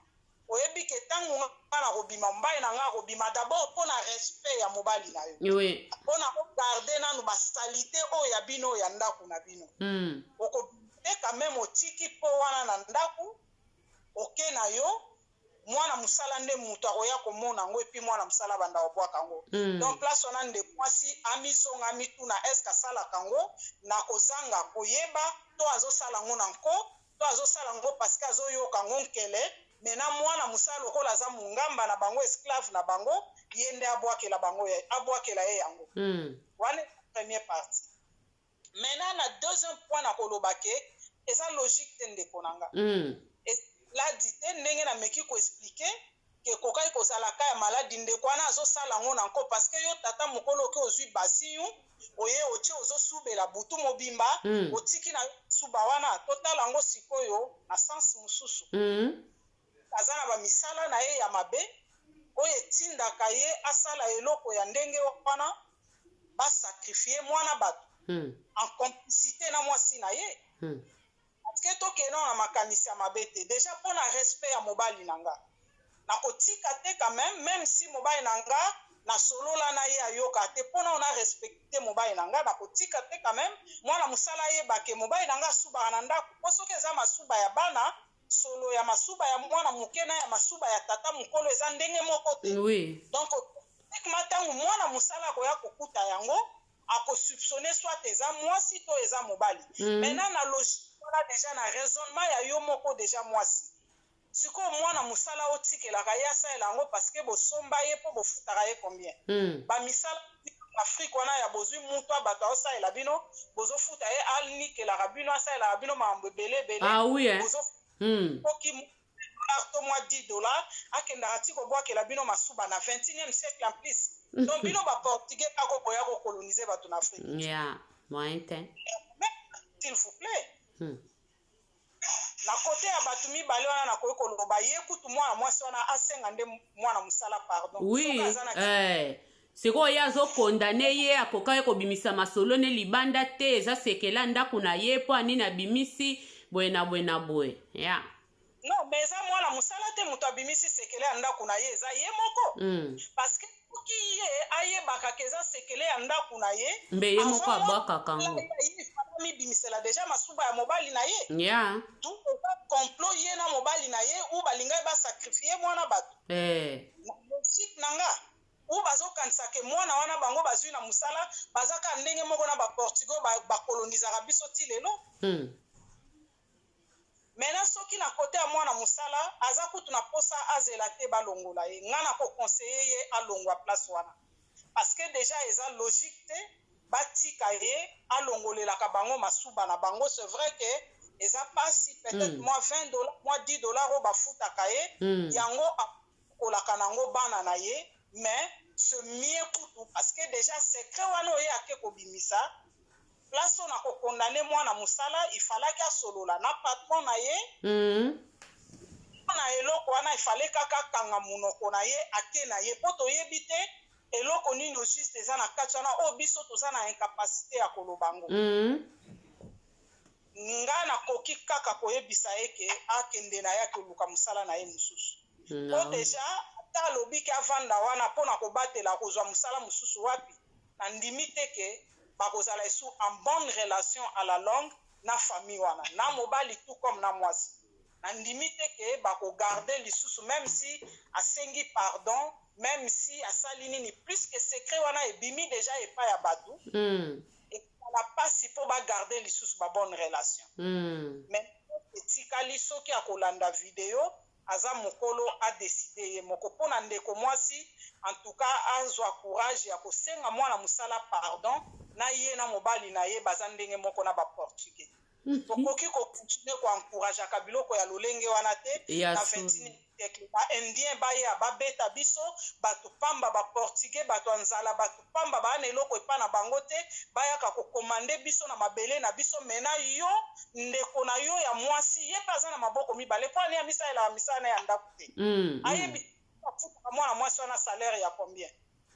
oyebi ke ntango nga na kobima, mobali na nga akobima d'abord, mpo na respect ya mobali na yo, mpo na ogarder nanu basaleté oyo ya bino, oyo ya ndako na bino. Okobima te quand même, otiki mpo wana na ndako, oke na yo, mwana mosala nde moto akoya komona yango, et puis mwana mosala banda kobwaka yango. Donc place wana, nde mwasi amizonga, amituna: est-ce asalaka yango na kozanga koyeba, to azosala yango na nko, to azosala yango parce que azoyoka yango nkele? Maintenant, mwana mosala lokola aza mongamba na bango, esclave na bango, ye nde abwakela bango, abwakela ye yango. Wana première partie. Maintenant, na deuxième point, na koloba ke eza logique te, ndeko na nga. Ladi te, ndenge nameki koexpliquer ke ekokaki kozala ka ya maladi, ndeko wana azosala yango na nko, parce que yo tata mokolo oke ozwi basiu, oye otie, ozosubela butu mobimba, otiki na suba wana. Totala yango sikoyo na sens mosusu. Aza na bamisala na ye ya mabe oyo etindaka ye asala eloko ya ndenge wana, basacrifier mwana bato en complicité na mwasi na ye. Parce que tokende na makanisi ya mabe te. Déjà, mpo na respect ya mobali na nga, nakotika te quand même, même si mobali na nga nasolola na ye, ayoka te. Mpona ona respecte mobali na nga, nakotika te quand même mwana mosala ayebake mobali na nga asubaka na ndako. Mpo soki eza masuba ya bana, solo ya masuba ya mwana moke na ya masuba ya tata mokolo eza ndenge moko te. Donc automatiquement, ntango mwana mosala akoya kokuta yango, akosoupçonner soit eza mwasi to eza mobali. Maintenant, na logique wana, déjà na raisonnement ya yo moko, déjà mwasi. Sikoyo mwana mosala otikelaka ye asalela yango parce que bosomba ye mpo bofutaka ye combien? Bamisala Afrique wana ya bozwi mutu ya bato aosalela bino, bozofuta ye, anikelaka bino, asalelaka bino makambo ebele ebele. Ah oui, eh? Oki dollar to mwa 10 $, akendaka ti kobwakela bino masuba na 21e siècle en plus. Donc bino Baportugais kaka boya kocoloniser bato na Afrique. Yeah, moyen te. S'il vous plaît. Na kote ya bato mibale wana, nakoki koloba ye kutu mwana mwasi wana asenga nde mwana mosala pardon. Oui, eh. Sikoyo ye azocondamner ye, akokaki kobimisa masolo ne libanda te. Eza sekela ndako na ye, mpo anini abimisi boye na boye na boye ya yeah. Non, mais eza mwana mosala te moto abimisi sekele ya ndako na ye, eza ye moko. Parce que soki ye ayebaka ke eza sekele ya ndako na ye, mbe ye moko abwakaka yango. Mibimisela déjà masuba ya mobali na ye. Tout eza complot, ye na mobali na ye ou balingai basacrifier mwana bato. Na logique na nga, ou bazokanisa ke mwana wana bango bazwi na mosala, baza kaka ndenge moko na Baportugais bakolonisaka biso ti lelo. Maintenant, soki na kote ya mwana mosala, aza kutu na posa azela te balongola ye. Nga na koconseiller ye alongwa place wana, parce que déjà eza logique te batika ye alongolelaka bango masuba na bango. C'est vrai que eza pasi, peut-être mwa 20 $, mwa 10 $ oyo bafutaka ye, yango akolaka nango bana na ye. Mais c'est mieux kutu, parce que déjà secret wana oyo ake kobimisa, place oyo na kocondamner mwana mosala, ifalaki asolola na patron na ye. Na eloko wana, ifale kaka akanga monoko na ye, ake na ye, mpo toyebi te eloko nini au juste eza na kati wana oyo biso toza na incapacité ya koloba yango. Nga nakoki kaka koyebisa ye ke akende na ye, akoluka mosala na ye mosusu, po déjà ata alobi ke avanda wana mpo na kobatela, kozwa mosala mosusu wapi? Nandimi te ke bakozala esu en bonne relation à la longue na famille wana, na mobali tout comme na mwasi. Nandimi te ke bakogarder lisusu, même si asengi pardon, même si asali nini, puisque secret wana ebimi déjà epai ya bato. Ekozala mpasi mpo bagarder lisusu babonne relation. Mais etikali soki akolanda video, aza mokolo, adécider ye moko. Mpo na ndeko mwasi, en tout cas azwa courage ya kosenga mwana mosala pardon na ye na mobali na ye. Baza ndenge moko na Baportugais. Tokoki kocontinuer koencourageaka biloko ya lolenge wana te. Na 21 siècle, Baindien baya babeta biso bato pamba, Baportugais bato ya nzala, bato pamba, baya na eloko epa na bango te, bayaka kocommander biso na mabele na biso. Mena yo ndeko na yo ya mwasi, ye mpe aza na maboko mibale, mpo ani amisalelaka misala na ya ndako te? Ayebi afutaka mwana mwasi wana salaire ya combien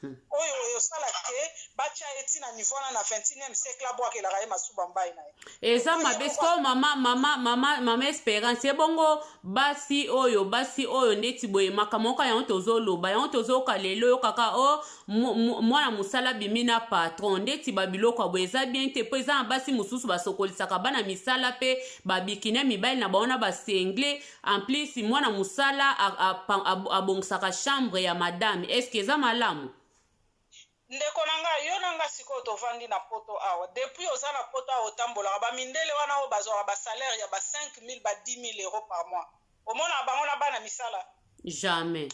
oyo osala ke batya ye ntina niveau wana na 21e siècle, abwakelaka ye masuba mbai na ye? Eza mabe. Sikoyo mama Espérance, ebongo basi oyo ndeti boye, makambo moko yango tozoloba, yango tozoyoka lelo, oyokaka o mwana mosala bimi na patron, ndeti babiloko ya boye eza bien te, mpo eza na basi mosusu basokolisaka bana misala mpe babikini mibali na bango na basengle. En plus mwana mosala abongisaka chambre ya madame. Est-ce eza malamu? Ndeko na ngai, yo na nga sikoyo tovandi na Poto awa. Depuis oza na Poto awa, otambolaka, bamindele wana oyo bazwaka basalaire ya ba 5000, ba 10 000 € par mois, omonaka bango na bana misala? Jamais.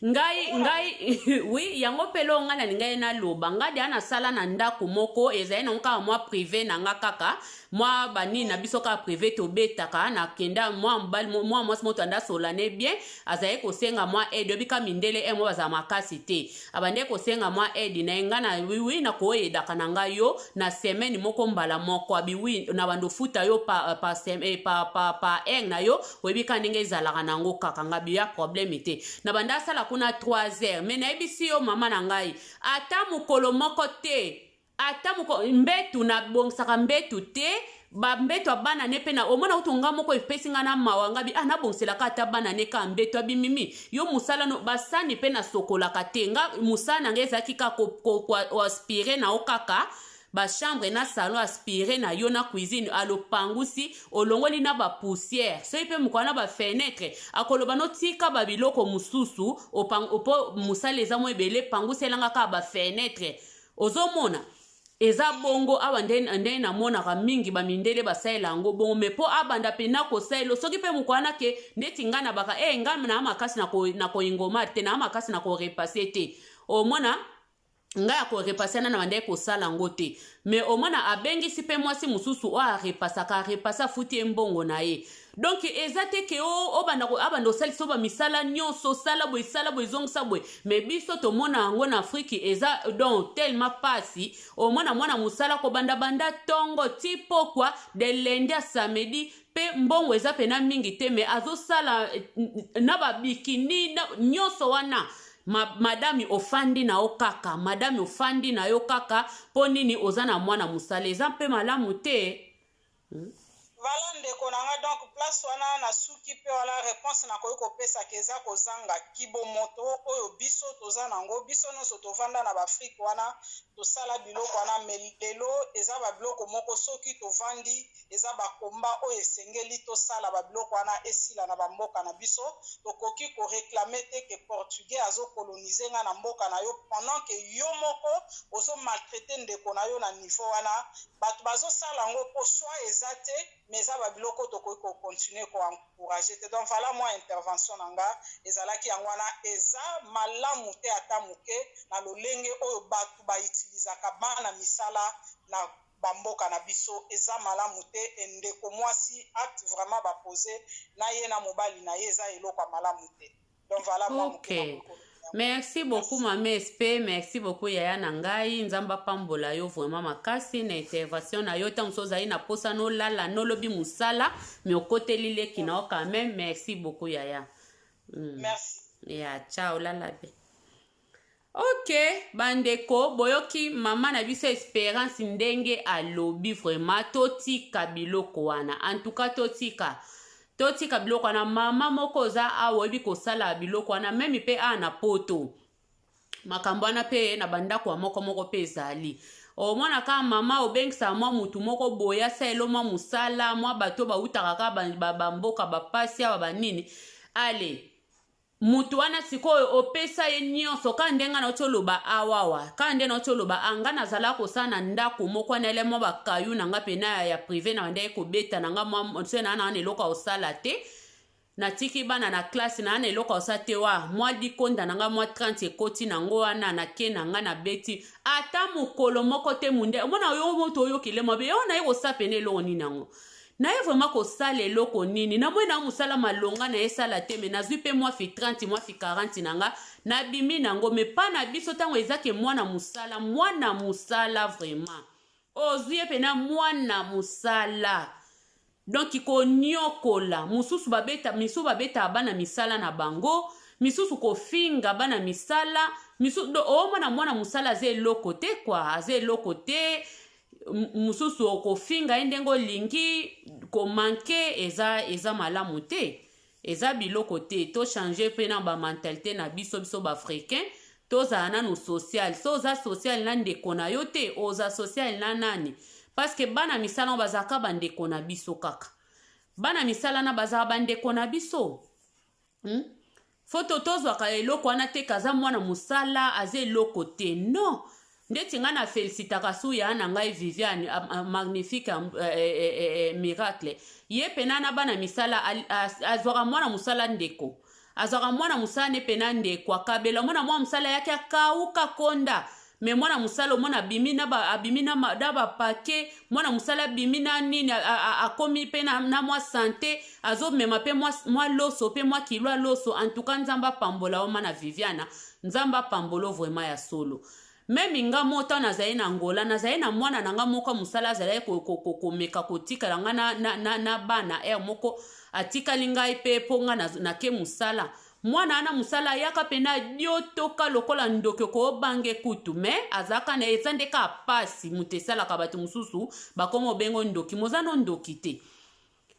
Ngai oui, yango mpe loo ngai nalingai ye naloba. Ngai deya nasala na ndako moko, ezali nango kaka mwa privé na nga, kaka mwa banini na biso kaka privé tobetaka. Nakenda mwa mobali, mwa mwasi moto anda solane bien, azali kosenga mwa aide. Oyebi ka mindele e mwa bazala makasi te. Abandeki kosenga mwa aide na ye. Ngai na oui, nakoyedaka na ngai yo na semaine moko mbala moko. Abi oui, na bando futa yo par heure na yo. Oyebi ka ndenge ezalaka nango kaka. Ngai biya problème te. Na banda asala kuna 3 heures, mais nayebisi yo, mama na ngai, ata mokolo moko te, ata moko mbetu nabongisaka mbetu te. Bambeto ya bana ne mpe na omona kutu nga moko epesi nga na mawa. Nga bi ah, nabongiselaka ata bana ne ka mbeto. Abimimi yo mosala no, basani mpe nasokolaka te. Nga mosala na ngai ezalaki kaka koaspirer na yo kaka bachambre na salon, aspirer na yo na cuisine, alopangusi, olongoli na bapoussière. Soki mpe mokolo na bafenêtre, akoloba notika babiloko mosusu mpo mosala eza mo ebele, pangusi elanga kaka bafenêtre. Ozomona. Eza bongo awa nde ndenge namonaka mingi bamindele basalela yango bongo. Me mpo abanda mpena kosalela, soki mpe moko wana ke ndeti ngai na baka e ngai naa makasi na koingoma te, naa makasi na korepasser te. Omona ngai akorepasser na bandeki kosala yango te. Me omona abengisi mpe mwasi mosusu oyo arepasaka, arepase, afuti ye mbongo na ye. Donc eza te ke obanda abanda osalisa bamisala nyonso, osala boye, sala boye, ezongisa boye. Me biso tomona yango na Afrique, eza donc tellement pasi. Omona mwana mosala kobanda banda ntongo ti pokwa, de lundi à samedi, mpe mbongo eza pena mingi te, me azosala na babikini nyonso wana. Madame ofandi na yo kaka, madame ofandi na yo kaka, mpo nini oza na mwana mosala? Eza mpe malamu te. Voilà, ndeko na nga. Donc place wana nasuki mpe wana réponse nakoki kopesaka eza kozanga kibomoto oyo biso toza nango. Biso nyonso tovanda na baAfrique wana, tosala biloko wana. Me lelo eza babiloko moko, soki tovandi, eza bakomba oyo esengeli tosala babiloko wana esila na bamboka na biso. Tokoki koréclamer te ke Portugais azokoloniser nga na mboka na yo pendant ke yo moko ozomaltraiter ndeko na yo na niveau wana. Bato bazosala yango mpo choix eza te, mais eza babiloko tokoki kocontinuer koencourager te. Donc voilà, mwa intervention na nga ezalaki yango wana. Eza malamu te ata moke na lolenge oyo bato bautilisaka bana misala na bamboka na biso. Eza malamu te. Ndeko mwasi, acte vraiment baposer na ye na mobali na ye eza eloko ya malamu te. Donc voilà, mwa moke. Merci beaucoup, mama Sp. Merci beaucoup, yaya na ngai. Nzambe apambola yo vraiment makasi na intervention na yo. Ntango mosusu ozali na posa nolala, nolobi mosala, me okoteli leki na yo quand même. Merci beaucoup, yaya. Merci. Ya, ciao, lala be. Ok, bandeko, boyoki mama na biso Espérance ndenge alobi. Vraiment, totika biloko wana. En tout cas, totika, totika biloko wana. Mama moko oza awa, oyebi kosala biloko wana, même mpe awa na Poto, makambo wana mpe na bandako ya moko moko mpe ezali. Omona kaka mama obengisaka mwa mutu moko boye, asalelo mwa mosala, mwa bato bautaka kaka bamboka bapasi awa, banini. Ale mutu wana sikoyo opesa ye nyonso kaka ndenge nauti oloba awawa, kaka nde nauti oloba. A nga nazala kosala na ndako moko wana, ele mwa bakayu na nga pena ya privé na bandeki kobeta na nga mwa so na na eloko ya kosala te. Natiki bana na classe, na na eloko ya kosala te. Wa mwa likonda na nga, mwa 30 ekoti nango wana, nake na nga nabeti ata mokolo moko te. Munde omona oyo moto oyokele mabe yo naye kosala pene eloko nini yango, naye vraiment kosala eloko nini? Namoi na mosala malonga na esala te, me nazwi mpe mwa fi 30, mwa fi 40 na nga, nabimi nango. Me mpa na biso, ntango ezake mwana mosala, mwana mosala vraiment ozwi ye mpena mwana mosala, donc koniokola mosusu, babeta misusu, babetaka bana misala na bango misusu, kofinga bana misala misusu. Omona mwana mosala aza eloko te kua, aza eloko te. Mosusu okofinga ye ndenge olingi, komanquer eza malamu te, eza biloko te. Tochanger mpe na bamentalité na biso. Biso baAfricain tozala nanu social. So oza social na ndeko na yo te, oza social na nani? Parce que bana misala ngo bazalaka bandeko na biso kaka. Bana misala na bazalaka bandeko na biso. Fo to tozwaka eloko wana te, kaza mwana mosala aza eloko te, non. Ndeti ngai na félicitaka su ya na ngai Viviane magnifique miracle. Ye pena na bana misala, azwaka mwana mosala ndeko, azwaka mwana mosala ne pena ndeko. Akabela mwana mwa mosala yaki akauka konda, me mwana mosala omona abimi na abimi na bapake. Mwana mosala abimi na nini, akomi mpe na mwa santé, azomema mpe mwa loso, mpe mwa kilo ya loso. Antuka Nzambe apambola oma na Viviana, Nzambe apambola vraiment ya solo. Même nga mo, ntango nazali na Ngola, nazali na mwana na nga moko mosala, azalaki komeka kotikala nga na bana ere moko, atikali ngai mpe mpo nga nake mosala. Mwana wana mosala ayaka mpena diotoka lokola ndoki, okobange kutu, me azalaka na eza nde kaka pasi. Moto esalaka bato mosusu bakoma obengo ndoki, moza no ndoki te.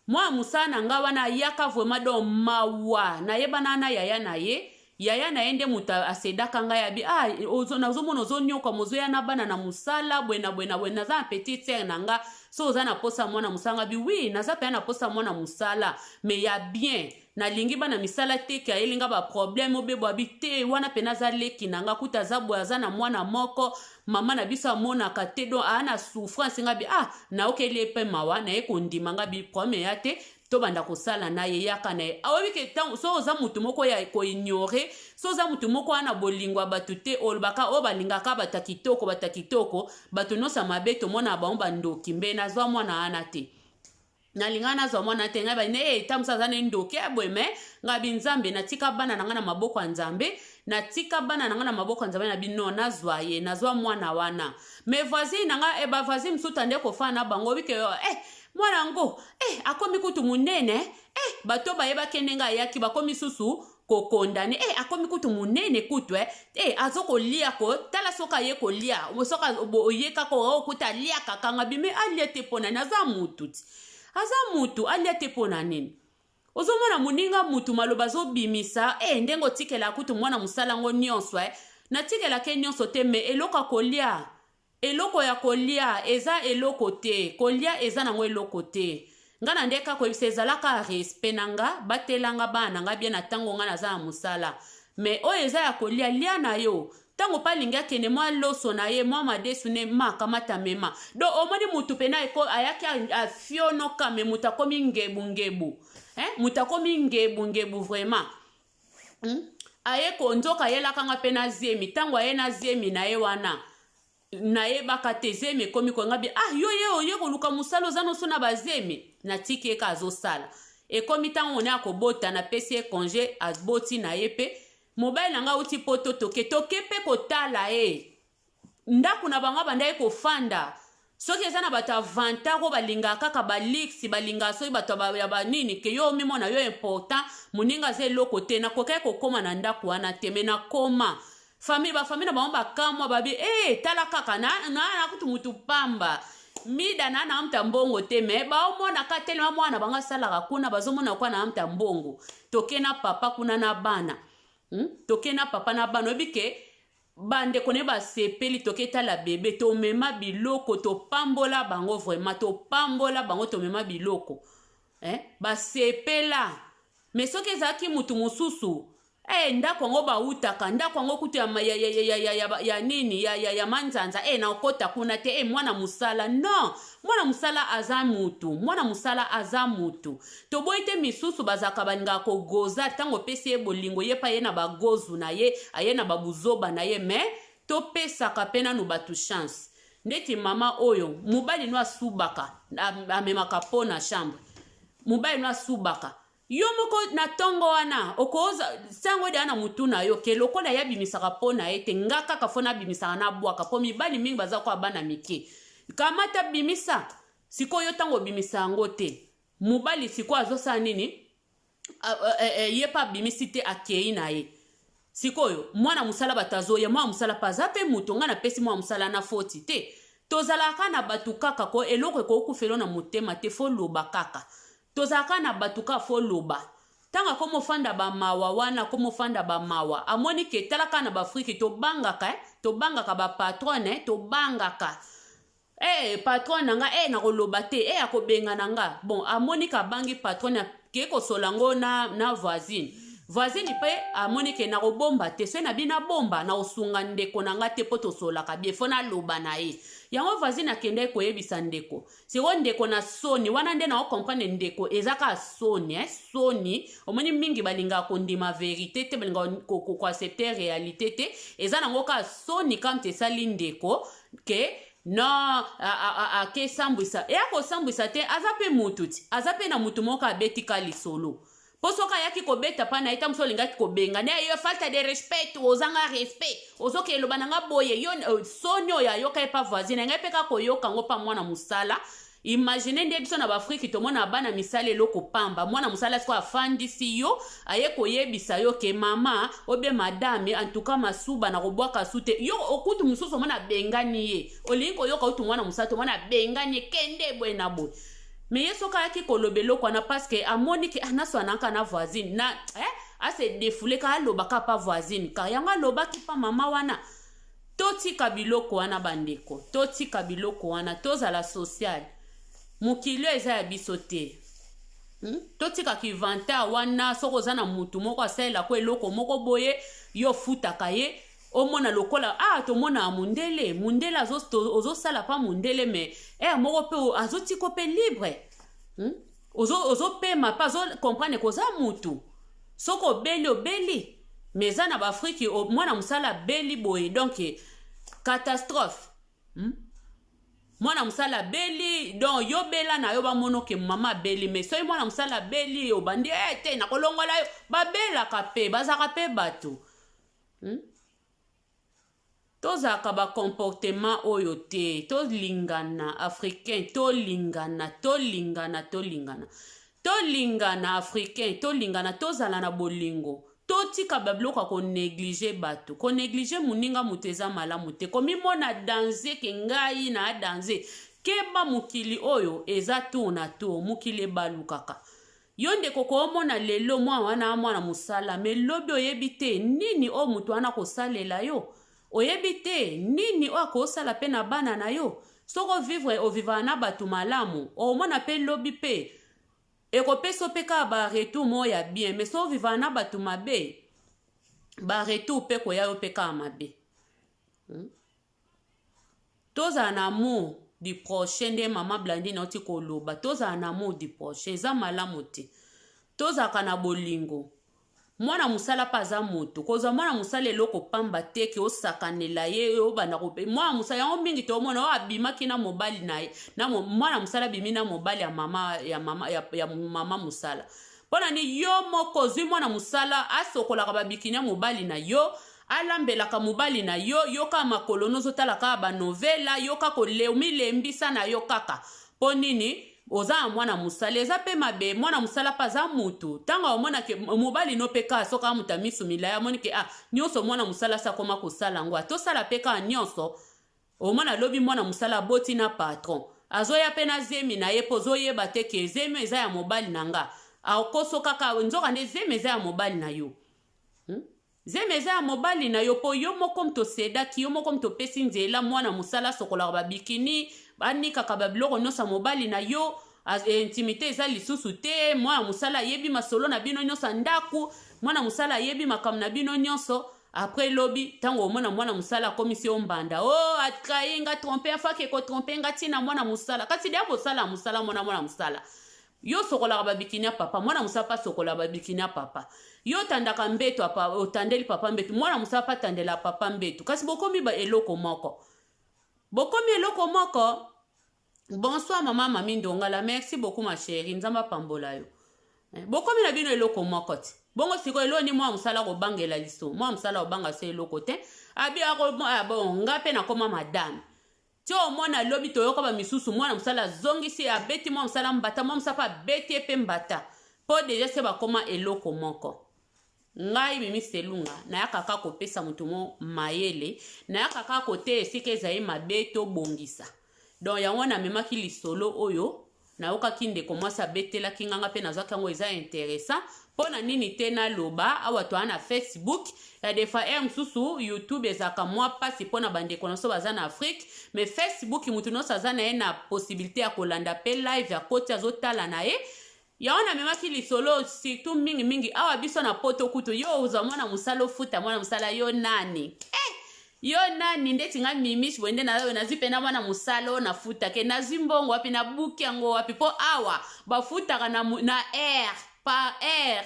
Mwana mosala na ngai wana ayaka vraiment, donc mawa. Nayebana na yaya na ye. Yaya na ye nde moto asedaka ngai, abi ah, nazomona ozonyokwama, ozoya na bana na mosala boye na boye na boye. Naza na petite sœur na nga, so oza na posa mwana mosala. Nga bi oui, naza mpenza na posa mwana mosala, mais ya bien, nalingi bana misala te ke ayelinga baproblème obebo. Abi te, wana mpena aza leki na nga, kuta aza boye, aza na mwana moko, mama na biso amonaka te, donc aa na souffrance. Nga bi ah, naokeli ye mpe mawa, naye kondima. Nga bi problème ya te, tobanda kosala na ye, yaka na ye. Aoyebi ke ntango so oza motu moko ya koignorer, so oza motu moko wana bolingo ya bato te, olobaka oyo balingaka bato ya kitoko, bato ya kitoko, bato nyonso ya mabe tomona bango bandoki. Mbe nazwa mwana wana te, nalinga nazwa mwana te. Ngai bane e tambusa aza ne ndoki ya boye, me ngai bi Nzambe, natika bana na ngai na maboko ya Nzambe, natika bana na ngai na maboko ya Nzambe. Na bino nazwa ye, nazwa mwana wana. Mais voisine na ngai, e bavoisine mosusu tande kofana na bango bike eh, mwana yango eh, akomi kutu monene eh, bato bayebaki ndenge ayaki, bakomi susu kokondane eh, akomi kutu monene kutu eh, eh, azokolia ko tala soki aye kolia, soki oye kaka okuta aliaka kanga bime alia te. Mpo nani? Aza mutu ti, aza mutu, alia te mpo na nini? Ozomona moninga mutu maloba azobimisa e ndenge otikela kutu mwana mosala yango nyonso eh. Natikelaki nyonso te, mais eloko ya kolia, eloko ya kolia eza eloko te, kolia eza nango eloko te. Nga na nde kaka koyebisa, ezalaka respect na nga, batelanga bana na nga bien na ntango nga naza na mosala. Mais oyo eza ya kolia, lia na yo. Ntango mpe alingi akende, mwa loso na ye, mwa madesu ne makamata mema. Donc omoni mutu mpena ayaki afionoka, mais moto akomi ngebungebu, eh? Moto akomi ngebungebu vraiment, Aye konzoka, ayelaka nga mpe na zemi. Ntango aye na zemi na ye wana, nayebaka te zemi ekomi koyanga bi ah, yo ye oye koluka mosala, oza noso na bazemi. Natiki ye ka azosala. Ekomi ntango ne akobota, napesi ye congé, aboti na ye. Mpe mobali na ngai auti poto, toke toke mpe kotala ye ndako na bango abandaki kofanda. Soki eza na bato ya vantard oyo balingaka kaka balix, balingaka soki bato ya banini ke yo omimona yo important, moninga aza eloko te. Nakokaki kokóma na ndako wana te, mais nakóma famille, bafamille na bango bakamwa, babi e tala kaka na na kutu mutu pamba mida na na muta mbongo te, mais baomonaka telema mwana bango asalaka kuna, bazomona kwa na muta mbongo. Toke na papa kuna na bana, Toke na papa na bana, oyebi ke bandeko ne basepeli. Toke tala bebe, tomema biloko, topambola bango vraiment, topambola bango, tomema biloko, eh? Basepela. Mais soki ezalaki mutu mosusu, eh, ndako yango bautaka, ndako yango kutu ya, ya, ya, ya, ya, ya, ya nini ya, ya, ya manzanza, eh, nakota kuna te eh, mwana mosala non, mwana mosala aza mutu, mwana mosala aza mutu. Toboyi te, misusu bazalaka balingaka kogoza. Ntango opesi ye bolingo, ye mpe aye na bagozu na ye, aye na babuzoba na ye. Mais topesaka mpe nanu bato chance. Ndeti mama oyo, mobali no asubaka, amemaka mpo na chambre, mobali no asubaka. Yo moko na ntongo wana okoza sango deya na mutu na yo ke lokola ye abimisaka mpo na ye te, nga kaka fo nabimisaka, nabwaka, mpo mibali mingi baza kwa bana mike. Kamata, bimisa. Sikoyo ntango obimisa yango te, mobali sikoyo azosala nini? Ye mpe abimisi te, akei na ye. Sikoyo mwana mosala, bato azoya, mwana mosala mpe aza mpe moto. Ngai napesi mwana mosala na foti te. Tozalaka na bato kaka ko eloko ekokufelo na motema te, fo loba kaka. Tozalaka na bato kaka, fo loba. Ntango akomofanda bamawa wana, akomofanda bamawa, amoni ke tala kaka na baafrike tobangaka, eh? Tobangaka bapatron, eh? Tobangaka patron na nga, nakoloba te, akobenga na nga. Bon, amoni ke abangi patron, ke kosola yango na voisine. Voisine mpe amoni ke nakobomba te, soki nabi nabomba, nakosunga ndeko na nga te, mpo tosolaka bien, fo naloba na ye yango. Voisine akendaki koyebisa ndeko. Sikoyo ndeko na soni wana nde naocomprendre ndeko eza kaka soni, eh? Soni, omoni mingi balingaka kondima vérité te, balingaka koaccepter réalité te. Eza nango kaka soni kamte esali ndeko ke non, akesambwisa, eya kosambwisa te. Aza mpe mutu ti, aza mpe na mutu moko abetika lisolo, mpo soki ayaki kobeta mpa na ye, ta mosu olingaki kobenga ne yo falta de respect, ozanga respect, ozoki eloba na nga boye yo. Soni oyo ayoka ye pa voisine, ngai mpe kaka koyoka yango mpa mwana mosala. Imagine nde biso na baafrike tomona bana misala eloko pamba. Mwana mosala sikoyo afandisi yo, aye koyebisa yo ke mama obe madame, antuka masuba na kobwaka su te. Yo okutu mosusu omona abengani ye, olingi koyoka utu mwana mosala, tomona abengani ye, kende boye na boye. Mais ye soki ayaki koloba eloko wana, parce que amoni ke ah, naswanaka na voisine na, eh? Ase défouler kaka, alobaka pa voisine kaka yango, alobaki pa mama wana. Totika biloko wana, bandeko, totika biloko wana, tozala social. Mokili oyo eza ya biso te, Totikaka inventaire wana. Soki oza na mutu moko asalelako eloko moko boye, yo ofutaka ye, omona lokola ah, tomona mundele, mundele ozosala pa mundele, mais heure moko mpe azotika mpe libre, Ozopema mpe azocomprendre koza mutu. Soki obeli, obeli. Mais eza na baAfrike, mwana mosala abeli boye, donc catastrophe, Mwana mosala abeli, donc yo bela na yo, bamona oke mama abeli. Mais soki mwana mosala abeli, obandi e te, nakolongola yo. Babelaka mpe, bazalaka mpe bato, Tozalaka bacomportement oyo te. Tolingana, Africain, tolingana, tolingana, tolingana, tolingana, Africain, tolingana, tozala na bolingo. Totika babiloko ya konégliger bato. Konégliger moninga moto eza malamu te. Komimona danger ke ngai na danger, keba. Mokili oyo eza tour na tour, mokili ebalukaka. Yo ndeko, koomona lelo mwana wana mwana mosala, mais lobi oyebi te nini oyo moto wana kosalela yo, oyebi te nini oyo akosala mpe na bana na yo. Soki ovivre, ovivaka na bato malamu, omona mpe lobi mpe ekopesa mpe kaka baretour moko ya bien. Mais soki ovivaka na bato mabe, baretour mpe koya yo mpe kaka mabe, Tozala na amour du prochain. Nde mama Blandine auti koloba, tozala na amour du prochain, eza malamu te. Tozalaka na bolingo. Mwana mosala mpe aza moto. Kozwa mwana mosala eloko pamba te ke osakanela ye, obanda mwana mosala yango mingi. Toomona oyo abimaki na mobali na ye, na mwana mosala abimi na mobali ya mama, ya mama, ya mama mosala. Mpo na ni yo moko ozwi mwana mosala asokolaka babikini ya mobali na yo, alambelaka mobali na yo, yo kaka makolo nozotala kaka banovela, yo kaka omilembisa na yo kaka. Mpo nini oza na mwana mosala? Eza mpe mabe. Mwana mosala mpe aza mutu. Ntango aomonake mobali no mpe kaka, soki amutu misu milai, amoni ke ah, nyonso mwana mosala asi akoma kosala yango, atosala mpe kaka nyonso. Omona alobi mwana mosala aboti na patron, azoya mpe na zemi na ye, mpo ozoyeba te ke zemi eza ya mobali na nga. Akoso kaka, nzoka nde zemi eza ya mobali na yo, Zemi eza ya mobali na yo, mpo yo moko moto osedaki, yo moko moto opesi nzela mwana mosala asokolaka babikini, anikaka babiloko nyonso ya mobali na yo. Intimité eza lisusu te. Mwana mosala ayebi masolo na bino nyonso ya ndako, mwana mosala ayebi makambo na bino nyonso. Après lobi, ntango omona mwana mosala akomisi yo mbanda, o oh, atrahir nga, trompe, afaki ekotromper nga ntina mwana mosala. Kasi deya bosala mosala, mwana mwana mosala, yo osokolaka babikini ya papa, mwana mosala mpe asokolaka babikini ya papa. Yo otandaka mbeto, otandeli papa mbeto, mwana mosala mpe atandela papa mbeto. Kasi bokomi ba eloko moko, bokomi eloko moko. Bonsoir mama Mami Ndongala, merci beaucoup ma chérie, Nzambe apambola yo. Bokomi na bino eloko moko te. Bongo sikoyo eloko ni mwana mosala kobangela liso? Mwana mosala kobanga so eloko te. Abi ako ah, bon, nga mpe nakoma madame. Ti omona lobi toyoka bamisusu, mwana mosala azongisi, abeti mwana mosala mbata, mwana mosala mpe abeti ye mpe mbata, mpo déjà se bakoma eloko moko. Ngai Mimi Selunga, nayaka kaka kopesa moto mo mayele, nayaka kaka koteya esika ezali mabe, tobongisa. Donc yango namemaki lisolo oyo nayokaki ndeko mwasi abetelaki nganga, mpe nazwaki yango eza intéressant. Mpo na nini te naloba awa? Toa na Facebook ya des fois, heure mosusu YouTube ezalaka mwa mpasi mpo na bandeko na biso baza na Afrique, mais Facebook motu nyonso aza na ye na possibilité ya kolanda mpe live, akoti, azotala na ye. Yango namemaki lisolo, surtout mingimingi awa biso na Poto. Kutu yo ozwa mwana mosala, ofuta mwana mosala, yo nani? Yo nani? Ndeti nga Mimish boye nde nayo nazwi mpena mwana mosala oyo nafutake, nazwi mbongo wapi? Nabuki yango wapi? Mpo awa bafutaka na heure, par heure.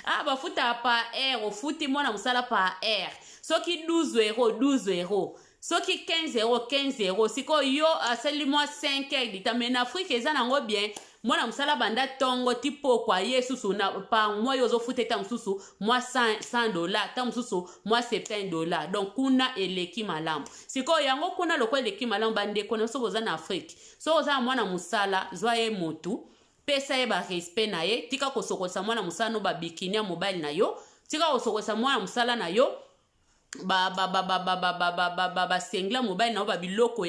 Ah, bafutaka par heure. Ofuti mwana mosala par heure, soki 12 euro, 12 euro, soki 15 euro, 15 euro. Sikoyo yo asali mwa 5 heures du temps. Mais na Afrique eza nango bien, mwana mosala banda ntongo ti pokwa, ye susu na par mois yo ozofuta eta mosusu mwa 100 $, ta mosusu mwa 70 $. Donc kuna eleki malamu. Sikoyo yango kuna lokola eleki malamu, bandeko na biso boza na Afrique, soki oza na mwana mosala, zwa ye motu, pesa ye barespect na ye. Tika kosokolisa mwana mosala no babikini ya mobali na yo, tika kosokolisa mwana mosala na yo basengla mobali na yo, babiloko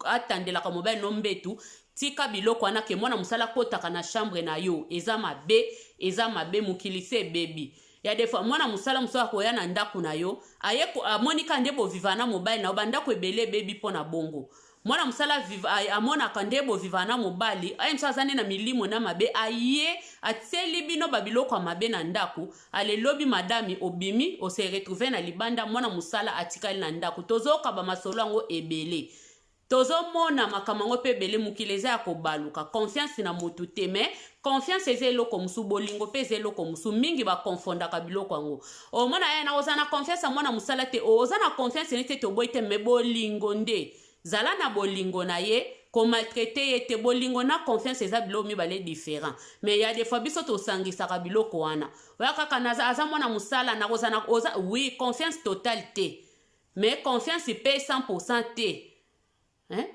atandelaka mobali no mbetu. Tika biloko wana ke mwana mosala akotaka na chambre na yo. Eza mabe, eza mabe. Mokili se ebebi. Ya des fois mwana mosala mosusu akoya na ndako na yo, aye amoni kaka nde boviva na mobali na yo. Bandako ebele ebebi mpo na bongo. Mwana mosala amonaka nde boviva na mobali aye, mosusu aza nde na milimo na mabe, aye atieli bino babiloko ya mabe na ndako. Alelobi madame obimi, ose retrouve na libanda, mwana mosala atikali na ndako. Tozoyoka bamasolo yango ebele, tozomona makambo yango mpe ebele. Mokili eza ya kobaluka. Confiance na motu te, mais confiance eza eloko mosusu, bolingo mpe eza eloko mosusu. Mingi bakonfondaka biloko yango. Omona ye na oza na confiance ya mwana mosala te, oza na confiance neti ete oboyi te, mais bolingo nde zala na bolingo na ye, komaltraiter ye te. Bolingo na confiance eza biloko mibale différent, mais ya des fois biso tosangisaka biloko wana. Oya kaka aza mwana mosala, nakozala oza oui, confiance totale te, mais confiance mpe 100 te, hein?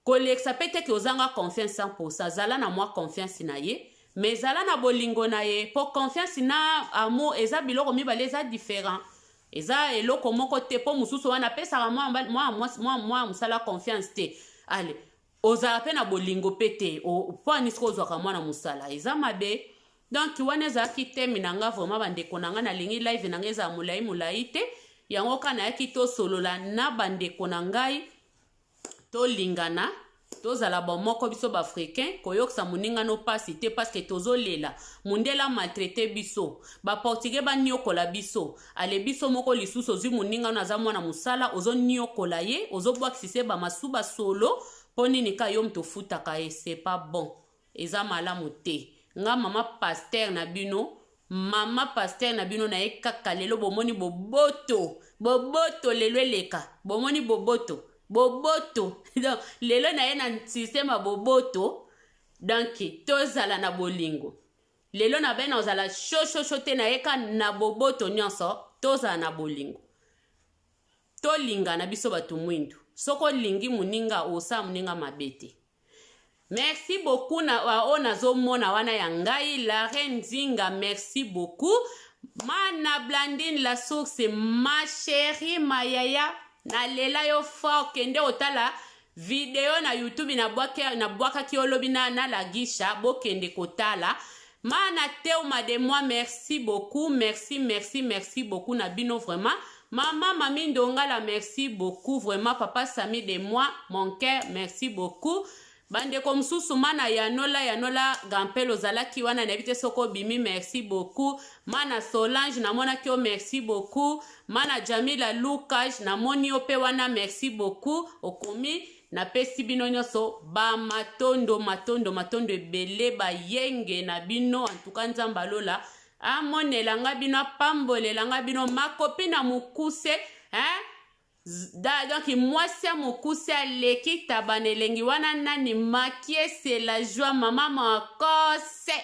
Kolekisa mpe te ke ozanga confiance 100. Zala na mwa confiance na ye, mais zala na bolingo na ye, mpo confiance na amour eza biloko mibale, eza différent, eza eloko moko te. Mpo mosusu wana apesaka mwa mosala confiance te, ale ozala mpe na bolingo mpe te. Mpo ani soki ozwaka mwana mosala eza mabe. Donc wana ezalaki thème na nga vraiment, bandeko na nga. Nalingi live na nga ezala molai molai te. Yango kaka nayaki tosolola na bandeko na ngai, tolingana, tozala bomoko biso baafricain, koyokisa moninga no mpasi te, parce que tozolela mondele amaltraiter biso, baportugais baniokola biso. Ale biso moko lisusu ozwi moninga no aza mwana mosala, ozoniokola ye, ozobwakisa ye bamasuba solo. Mpo nini ka yo moto ofutaka ye? C'est pas bon, eza malamu te. Nga mama pasteur na bino, mama pasteur na bino, na ye kaka lelo bomoni boboto, boboto lelo eleka, bomoni boboto, boboto. Donc lelo na ye na système ya boboto. Donc tozala na bolingo. Lelo na be na ozala shoshosho te, na ye ka na boboto nyonso. Tozala na bolingo, tolingana biso bato mwindu. Soki olingi moninga, osala moninga mabe te. Merci beaucoup na oyo nazomona wana ya ngai la reine Nzinga, merci beaucoup. Mana Blandine la source, ma chérie, mayaya, nalela yo fort. Kende otala video na YouTube nabwakaki yo lobi na nalagisha, bokende kotala. Mana Teuma de moi, merci beaucoup, merci, merci, merci beaucoup na bino vraiment. Mama Mami Ndongala, merci beaucoup vraiment. Papa Sami de moi, mon cœur, merci beaucoup. Bandeko mosusu, mana Yanola, Yanola Gampel, ozalaki wana, nayebi te soki obimi, merci beaucoup. Mana Solange, namonaki yo, merci beaucoup. Mana Jamila Lukas, namoni yo mpe wana, merci beaucoup. Okomi, napesi bino nyonso bamatondo, matondo, matondo ebele, bayenge na bino. Antuka Nzambe alola amonela nga bino, apambolela nga bino. Makopi na mokuse, hein? Da, donc mwasi ya mokuse aleki taba na elengi wana nani? Makiese la joie, mama mokose,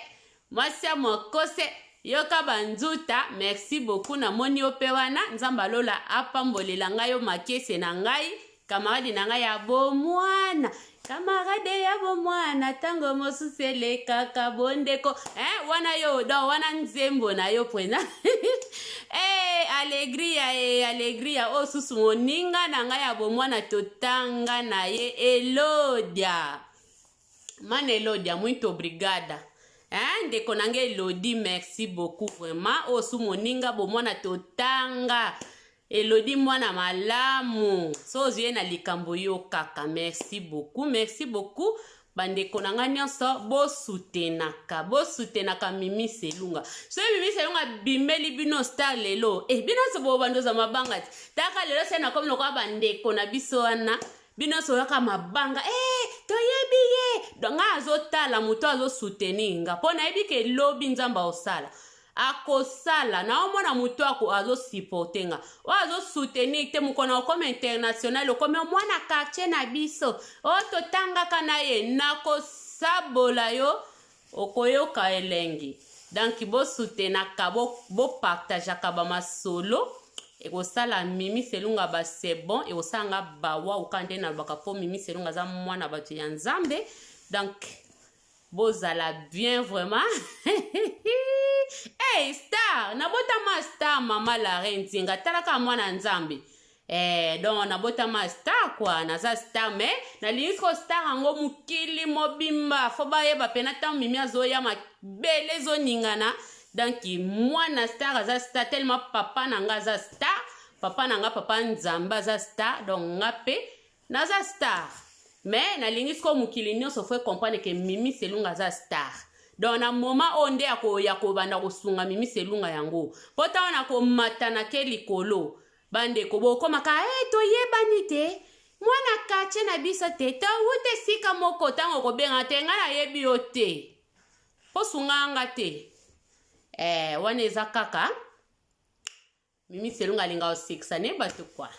mwasi ya mokose, yoka banzuta, merci beaucoup. Namoni yo mpe wana. Nzambe alola apambolela ngai yo, makiese na ngai, camarade na ngai ya bomwana, camarade ya bomwana. Ntango mosusu elekaka bondeko, eh, wana yo donc wana nzembo na yo mpena. Eh, alegria e alegria. Oyo susu moninga na ngai ya bomwana, totanga na ye, Elodia, mana Elodia, muito obrigada, eh, ndeko na ngai Elodi, merci beaucoup vraiment. Oyo su moninga bomwana totanga, Elodi, mwana malamu. So ozwi ye na likambo yo kaka. Merci beaucoup, merci beaucoup. Bandeko na ngai nyonso, bosutenaka, bosutenaka Mimi Selunga. Soki Mimi Selunga abimeli bino star lelo, e bino nyonso bobanda ozwa mabanga ti taka lelo. Se nakomi lokola bandeko na biso wana, bino nyonso oyaka mabanga e toyebi ye. Donc ngai azotala moto azosoutenir nga, mpo nayebi ke lobi Nzambe aosala, akosala. Naomona moto ako azosupporter nga, oyo azosoutenir te. Mokolo okoma international, okomi mwana quartier na biso oyo totangaka na ye, nakosabola yo, okoyoka elengi. Donc bosutenaka, bopartageaka bamasolo ekosala Mimi Selunga ba c'est bon, ekosala nga bawa oka nde nalobaka, mpo Mimi Selunga aza mwana bato ya Nzambe. Donc bozala bien vraiment. Hey, star, nabotama star, mama la reine Nzinga, talaka mwana Nzambe. Donc nabotama star kua, naza star, mais nalingi siko star yango mokili mobimba fo bayeba pena. Ntango Mimi azoya, mabele ezoningana. Donc mwana star aza star tellement papa na nga aza star, papa na nga, papa Nzambe aza star, donc nga mpe naza star. Mais nalingi sikoyo mokili nyonso faut comprendre que Mimi Selunga aza star. Donc na moment oyo nde ya kobanda kosunga Mimi Selunga yango, mpo ntango na komata na ke likolo, bandeko bokomaka e toyebani te, mwana quartier na biso te, towuta esika moko. Ntango kobenga te, ngai nayebi yo te, mpo sunga nga te. Wana eza kaka Mimi Selunga alinga kosekisa ne bato kwa.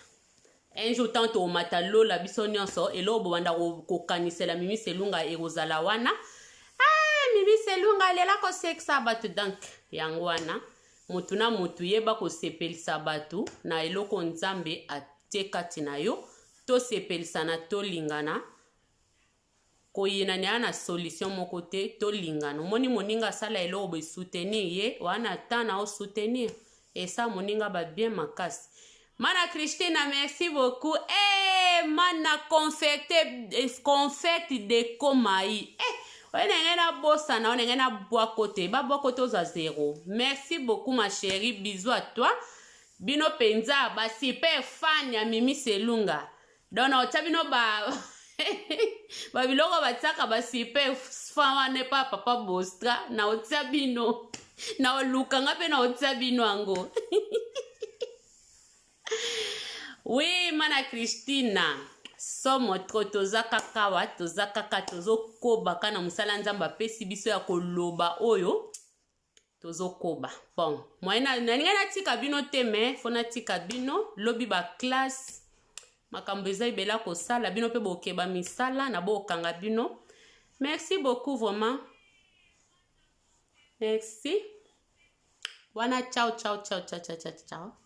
Un jour, tant tokomata lola biso nyonso, eloko bobanda kokanisela Mimi Selunga ekozala wana: ah, Mimi Selunga alela kosekisa bato. Donc yango wana, motu na motu yeba kosepelisa bato na eloko Nzambe atie kati na yo. Tosepelisana, tolingana. Koyinana ya na solution moko te. Tolingana. Omoni moninga asala eloko boye, soutenir ye wana. Ta na osoutenir esa moninga babien makasi. Mana Christina, merci beaucoup. Eh, mana confecte confecte de komai, eh, oyo ndenge nabosana, oyo ndenge nabwako te, babwako te, ozwa zéro. Merci beaucoup, ma chérie, bisous à toi. Bino mpenza basuper fan ya Mimi Selunga. Donc naotya bino ba babiloko batiaka basuper fan wana epa papa Bostra. Naotia bino, naolukanga mpe naotia bino yango. Oui, mana Christina, somo trop. Toza kaka wa, toza kaka, tozokobaka na mosala Nzambe apesi biso ya koloba oyo tozokoba. Bon, moye nalingai natika bino te, mais faut natika bino. Lobi baclasse, makambo eza ebele kosala. Bino mpe bokeba misala na bokanga bino. Merci beaucoup, vraiment merci wana. Ciao, ciao, ciao, ciao, ciao, ciao, ciao.